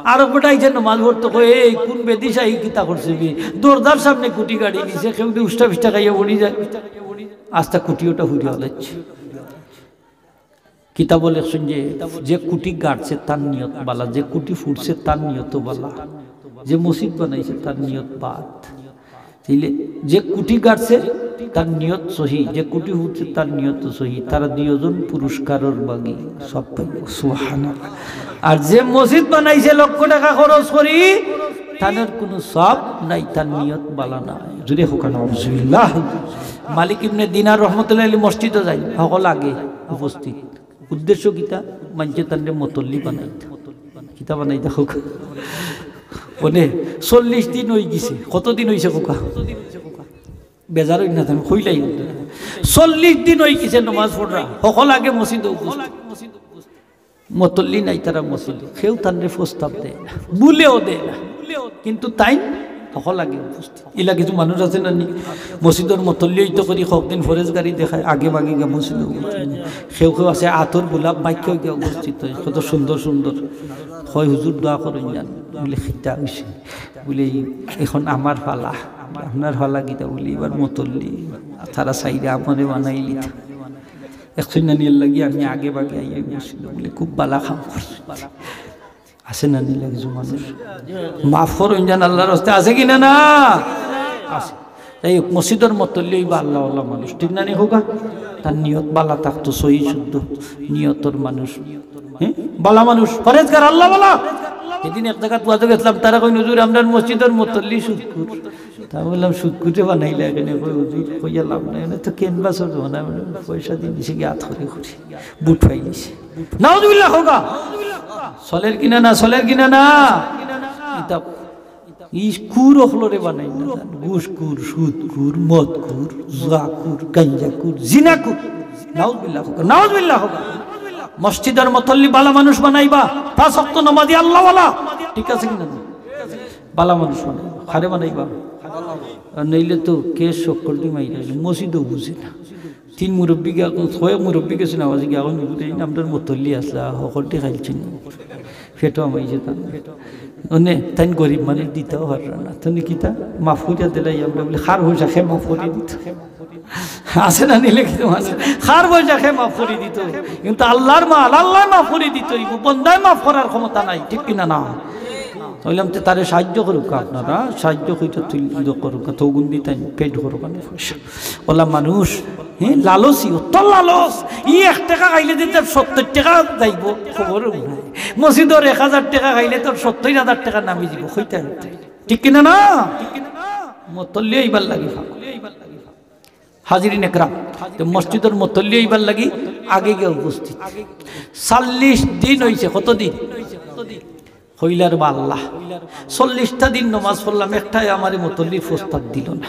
আরক বেটায় যে নমাজ পড়তো কই, "এই কোন বেদিশাই কিতা করছে বে, দরজার সামনে কুটি গাড়ি দিছে, কেউ দি উষ্টা ফিষ্টা খাইয়া পড়ি যায়।" আস্তা কুটি ওটা হুড়ি হলাইছে। কিতাবো লেখছইন যে, যে কুটি গাড়ছে তার নিয়ত বালা, যে কুটি ফুড়ছে তার নিয়ত বালা, যে মসজিদ বানাইছে তার নিয়ত বাদ। তাইলে যে কুটি গাড়ছে তার নিয়ত সহি, যে কুটি ফুড়ছে তার নিয়ত সহি, তারা দুইজন পুরস্কারর ভাগী, সব পাইব। সুবহানাল্লাহ। আর যে মসজিদ বানাইছে লক্ষ টাকা খরচ করি, তার কোনো সব নাই, তার নিয়ত বালা নাই। জোরে কউক্কা নাউজুবিল্লাহ। মালিক ইবনে দিনার রহমতুল্লাহ আলাইহি মসজিদো যাইন, হকল আগে উপস্থিত। উদ্দেশ্য কিতা? মানষে তানরে মতল্লি বানাইতা। কিতা বানাইতা কউক্কা? মানে, চল্লিশ দিন অইগেছে। কত দিন অইছে কউক্কা? বেজার অইন না, আমি কইলাই। চল্লিশ দিন অইগেছে নমাজ পড়রা, হকল আগে মসজিদো উপস্থিত। মতল্লি নাই তারা মসজিদো, কেউ তানরে প্রস্তাব দেয় না, ভুলেও দেয় না। কিন্তু তাইন হকল আগে উপস্থিত। ইলা কিছু মানুষ আছে না নি, মসজিদর মতল্লি অইতো করি কতদিন ফরেজ গাড়ি দেখায়, আগে ভাগে গিয়া মসজিদো উপস্থিত। কেউ কেউ আছে আতর গোলাপ মাখিয়া গিয়া উপস্থিত অয়, কত সুন্দর সুন্দর। কয়, "হুজুর, দোয়া করইন যান।" বলে, "কিতা অইছে?" বলে, "এই এখন আমার পালা।" "আপনার পালা কিতা?" বলে, "এবার মতল্লি, তারা চাইরা আমারে বানাইলিতা।" এক সুন্নানির লাগি আমি আগে ভাগে আইয়া বসছিল বলে খুব বালা কাম করছে। আছে না নি লাগি মানুষ? মাফ করইন যান আল্লাহর রাস্তে, আছে কি না? না আছে। যাই হোক, মসজিদর মতল্লি অইবা আল্লাহওয়ালা মানুষ, ঠিক না নি কউক্কা? তার নিয়ত বালা থাকতো, সহি শুদ্ধ নিয়তর মানুষ। হ্যাঁ, বালা মানুষ, পরেজগার, আল্লাহওয়ালা। সেদিন এক জাগাত ওয়াজো গেছিলাম, তারা কইন, "হুজুর, আমরার মসজিদর মতল্লি সুদখুর।" তা বললাম, "সুদখুরে বানাইলা কেনে?" কয়, "হুজুর, কইয়া লাভ নাই, এনে তো ক্যানভাসর জমানা, পয়সা দিয়া নিছে গিয়া আত করি করি, বুট পাই নিছে।" নাউজুবিল্লাহ কউক্কা। চলের কি না? না চলের কি না? না। ইতা ই খুর অকলরে বানাইন না, ঘুষখুর, সুদখুর, মদখুর, জুয়াখুর, গাঞ্জাখুর, জিনাখুর। নাউজুবিল্লাহ কউক্কা, নাউজুবিল্লাহ কউক্কা। মসজিদর মতল্লি বালা মানুষ বানাইবা, পাঁচ ওয়াক্ত নামাজি আল্লাহওয়ালা, ঠিক আছে কি না? বালা মানুষ বানাইবা, কারে বানাইবা? আর নাইলে তো কেস চক্কর দি মাইরা, মসজিদও বুঝে না। তিন মুরব্বি গিয়া, ছয় মুরব্বি গেছে নামাজি গিয়া, এখন বুঝে এই নামটার মতল্লি আসলা, হকলটি খাইলছেন। ফেটো আমাইছে তান। মানে, তাইন গরিব মানুষ দিতেও পাররা না। তুমি কিতা মাফ করিয়া দিলাই, আমরা বলি, খার পয়সা খে মাফ করি দিত। আছে না নিলে কিন্তু মানুষ? খার পয়সা খে মাফ করি দিত। কিন্তু আল্লাহর মাল, আল্লাহ মাফ করি দিত, এই বন্দায় মাফ করার ক্ষমতা নাই, ঠিক কিনা না? কইলাম, "তে তারে সাহায্য করুক আপনারা, সাহায্য কইতে তুই ইয়ে করুক, তৌগুন দি তাই পেট করুক, অনেক পয়সা।" ওলা মানুষ, হ্যাঁ, লালচি, অত লালচ। ই এক টেকা খাইলে যে তার সত্তর টেকা যাইব, খবরও নাই। মসজিদর এক হাজার টেকা খাইলে তোর সত্তর হাজার টেকা নামি দিব, কইতে হইতে। ঠিক কিনা না? মতল্লি এইবার লাগি ফাঁক। হাজিরিন একরাম, তো মসজিদর মতল্লি এইবার লাগি আগে গিয়া উপস্থিত। চল্লিশ দিন হইছে, কত দিন? কইলার বা আল্লাহ, চল্লিশটা দিন নমাজ পড়লাম, একটায় আমারে মতল্লির প্রস্তাব দিল না।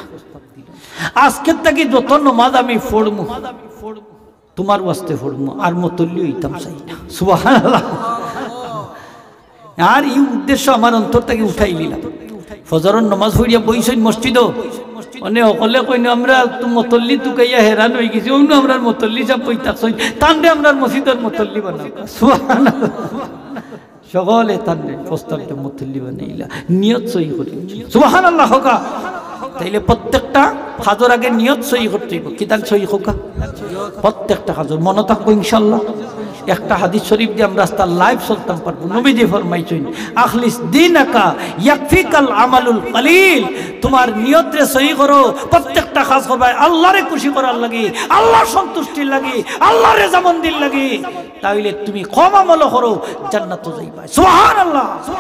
আজকের থাকি যত নমাজ আমি পড়মু, তোমার ওয়াস্তে পড়মু, আর মতল্লি হইতাম চাই না। সুবহানাল্লাহ। আর এই উদ্দেশ্য আমার অন্তর থাকি উঠাই নিলাম। ফজরর নমাজ পড়িয়া বইছইন মসজিদও, অনে হকলে কইন, "আমরা তো মতল্লি তুকাইয়া হেরান হয়ে গেছি, অন্য আমরার মতল্লি সাব বই থাকছইন, তানরে আমরার মসজিদর মতল্লি বানাও।" সুবহানাল্লাহ। সকলে তানরে প্রস্তাবিত মতল্লি বানাইলা, নিয়ত সহি করি। সুবহানাল্লাহ কউক্কা। তাইলে প্রত্যেকটা কাজর আগে নিয়ত সহি করতে হইব। কিতান সহি কউক্কা? প্রত্যেকটা কাজর মনো থাকবো ইনশাআল্লাহ। একটা হাদিস শরীফ দিয়া আমরা রাস্তার live চলতাম পারবো। নবীজি ফরমাইছইন, "আখলিস দীনাকা ইয়াকফিকাল আমালুল কালিল।" তোমার নিয়তরে সহি করো, প্রত্যেকটা কাজ করবায় আল্লাহরে খুশি করার লাগি, আল্লাহর সন্তুষ্টির লাগি, আল্লাহর রেজামন্দির লাগি। তাইলে তুমি কম আমল করো, জান্নাতো যাইবায়। সুবহানাল্লাহ।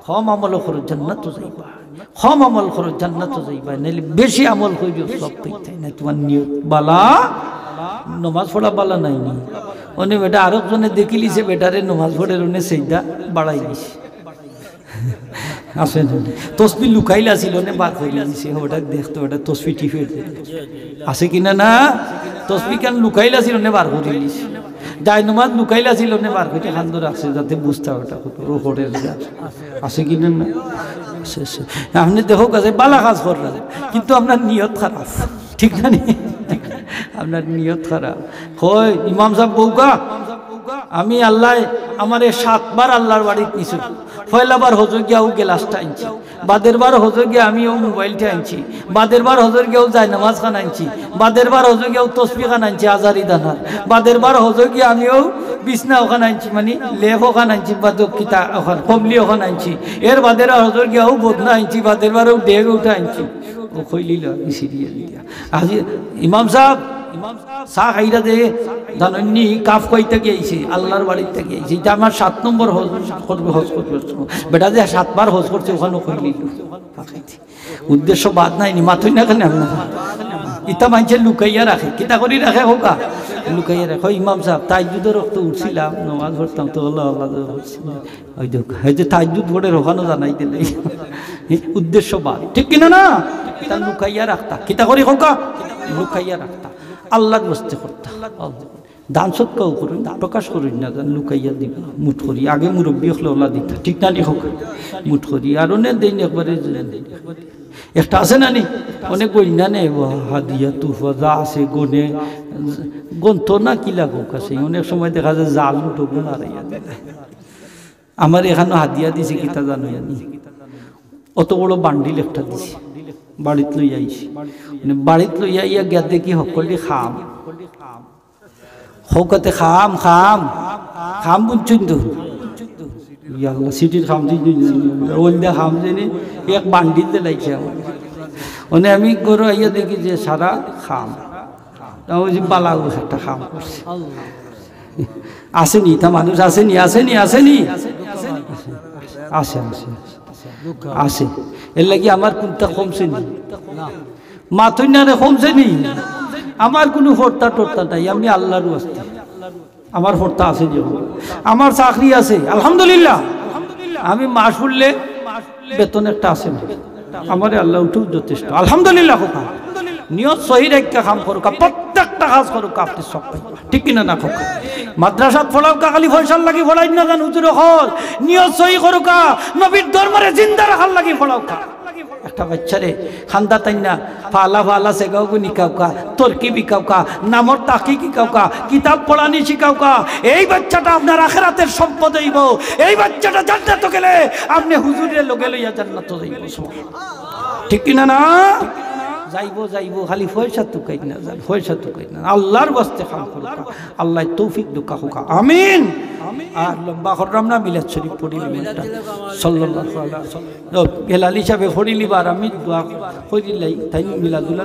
কম আমল করো, জান্নাতো যাইবায়। কম আমল করো, জান্নাতো যাইবায়। নাইলে বেশি আমল করিও, সব পাইতায় না। তোমার নিয়ত বালা, নমাজ পড়া বালা নায় নি। অনে বেটা আরক জনে দেখিলিছে, বেটারে নমাজ পড়ের অনে সেজদা বাড়াই দিছে। আছে না? তসবি লুকাইল আছিল, অনে বার করি দিছে। ওটা দেখতো, ওটা তসবি টিপে দে। আছে কিনা না? তসবি কেন লুকাইল আছিল, অনে বার করি দিছে। জায়নমাজ লুকাইল আছিল, অনে বার করি কান্দো রাখছে, যাতে বুঝতা ওটা কত বড় হোটেল যা। আছে কিনা না? আছে, আছে। আপনি দেখো কাছে বালা কাজ করলেন, কিন্তু আপনার নিয়ত খারাপ। ঠিক না নি? আপনার নিয়ত খারাপ। কয়, "ইমাম সাব কউক্কা, আমি আল্লায় আমারে সাতবার আল্লাহর বাড়িত নিছইন। পয়লাবার হজো গিয়া অউ গেলাসটা আনছি, বাদেরবার হজো গিয়া আমি অউ মোবাইলটা আনছি, বাদেরবার হজো গিয়া অউ জায়নামাজ খান আনছি, বাদেরবার হজো গিয়া অউ তসবি খান আনছি, আজারি দানার, বাদেরবার হজো গিয়া আমি অউ বিছনা অখান আনছি, মানে লেপ অখান আনছি, বা দক্ষিতা অখান, কমলি অখান আনছি, এর বাদের হজো গিয়া অউ বদনা আনছি, বাদেরবার অউ ডেগ উঠা আনছি।" ও কইলিল, আমি সিরিয়াল দিয়া। আজি ইমাম সাব, চা খাইরা যে জানইন নি, কাফ কই থাকি আইছে, আল্লাহর বাড়ি থাকি আইছে। ইটা আমার সাত নম্বর হজ করবে, হজ করবে। বেটা যে সাতবার হজ করছে, অখানও কইলিল। উদ্দেশ্য বাদ নাই নি, মাতইন না কেনে আপনারা? ইতা মানষে লুকাইয়া রাখে, কিতা করি রাখে কউক্কা? লুকাইয়া রাখে। "ও ইমাম সাব, তাহাজ্জুদর অক্ত উঠছিলাম, নমাজ পড়তাম তো, আল্লাহ আল্লাহ পড়ছিলাম।" ওই দেখো, এই যে তাহাজ্জুদ পড়ের অখানও জানাই দিলে। উদ্দেশ্য বাদ। ঠিক কিনা না? ইতা লুকাইয়া রাখতা। কিতা করি কউক্কা? লুকাইয়া রাখতা। আল্লাহর ওয়াস্তে করতা। দান সদকাও করইন, প্রকাশ করইন না, দান লুকাইয়া দিবা। মুঠ করি। আগে মুরব্বি অকলে অলা দিতা। ঠিক না নি কউক্কা? মুঠ করি। আর অনে দেইন একবারে। একটা আছে না নি? অনেক গইন্না নে, হাদিয়া, তুফা, যা আছে, গনে, গন্ত না কিলা কউক্কা আছে। অনেক সময় দেখা যায় জাল উঠো, গুণ হারাইয়া দিলে। আমার এখানো হাদিয়া দিছে, কিতা জানো জানি? অত বড় বান্ডিল একটা দিছে, বাড়িত লইয়া আইছি। মানে, বাড়িত লইয়া আইয়া গিয়া দেখি হকলটি খাম। হকতে খাম, খাম, খাম বুঝছইন তো? ইয়া আল্লাহ, সিটির খাম দিন, ওইন্দা খাম জানি, এক বান্ডিল দিলাইছে আমার। মানে, আমি ঘরো আইয়া দেখি যে সারা খাম। তা ওই যে বালা অউ একটা খাম করছে। আছে নি, ইতা মানুষ আছে নি, আছে নি, আছে নি? আছে, আছে, আছে। আছে। এর লাগি আমার কুনটা কমছে নি? মাতইন না রে, কমছে নি? আমার কুনু ফর্তা টর্তা নাই, আমি আল্লাহর ওয়াস্তে। আমার ফর্তা আছে যে, আমার চাকরি আছে, আলহামদুলিল্লাহ। আমি মাস ফুরলে বেতন একটা আছে না, আমারে আল্লাহ উঠেও যথেষ্ট, আলহামদুলিল্লাহ কউক্কা। নিয়ত সহি রাখিয়া কাম করউক্কা, প্রত্যেকটা কাজ করউক্কা, আপনি সব পাইবা। ঠিক কিনা না কউক্কা? মাদ্রাসাত পড়াউক্কা, খালি পয়সার লাগি পড়াইন না যান হুজুর অকল, নিয়ত সহি করউক্কা, নবীর ধর্মরে জিন্দা রাখার লাগি পড়াউক্কা। একটা বাচ্চারে খান্দা তাইন না, ফালা ফালা সেগাও গুনি কাউকা, তরকিবি কাউকা, নামর তাকিকি কাউকা, কিতাব পড়ানি শিখাউকা। এই বাচ্চাটা আপনার আখেরাতের সম্পদ অইবো। এই বাচ্চাটা জান্নাতো গেলে আপনে হুজুররে লগে লইয়া জান্নাতো যাইবো। সুবহানাল্লাহ। ঠিক কি না, না? যাইবো, যাইবো, খালি পয়সা তুকাইন না, যান, পয়সা তুকাইন না। আল্লাহর ওয়াস্তে কাম করুকা, আল্লায় তৌফিক দেউকা। আমিন। আর লম্বা করলাম না, মিলাদ শরীফ পড়িলিমু একটা। সাল্লাল্লাহু আলাইহি ওয়াসাল্লাম। ও, হেলাল হিসাবে পড়িলিবা, আর আমি দোয়া করিলাই, তাইন মিলাদুল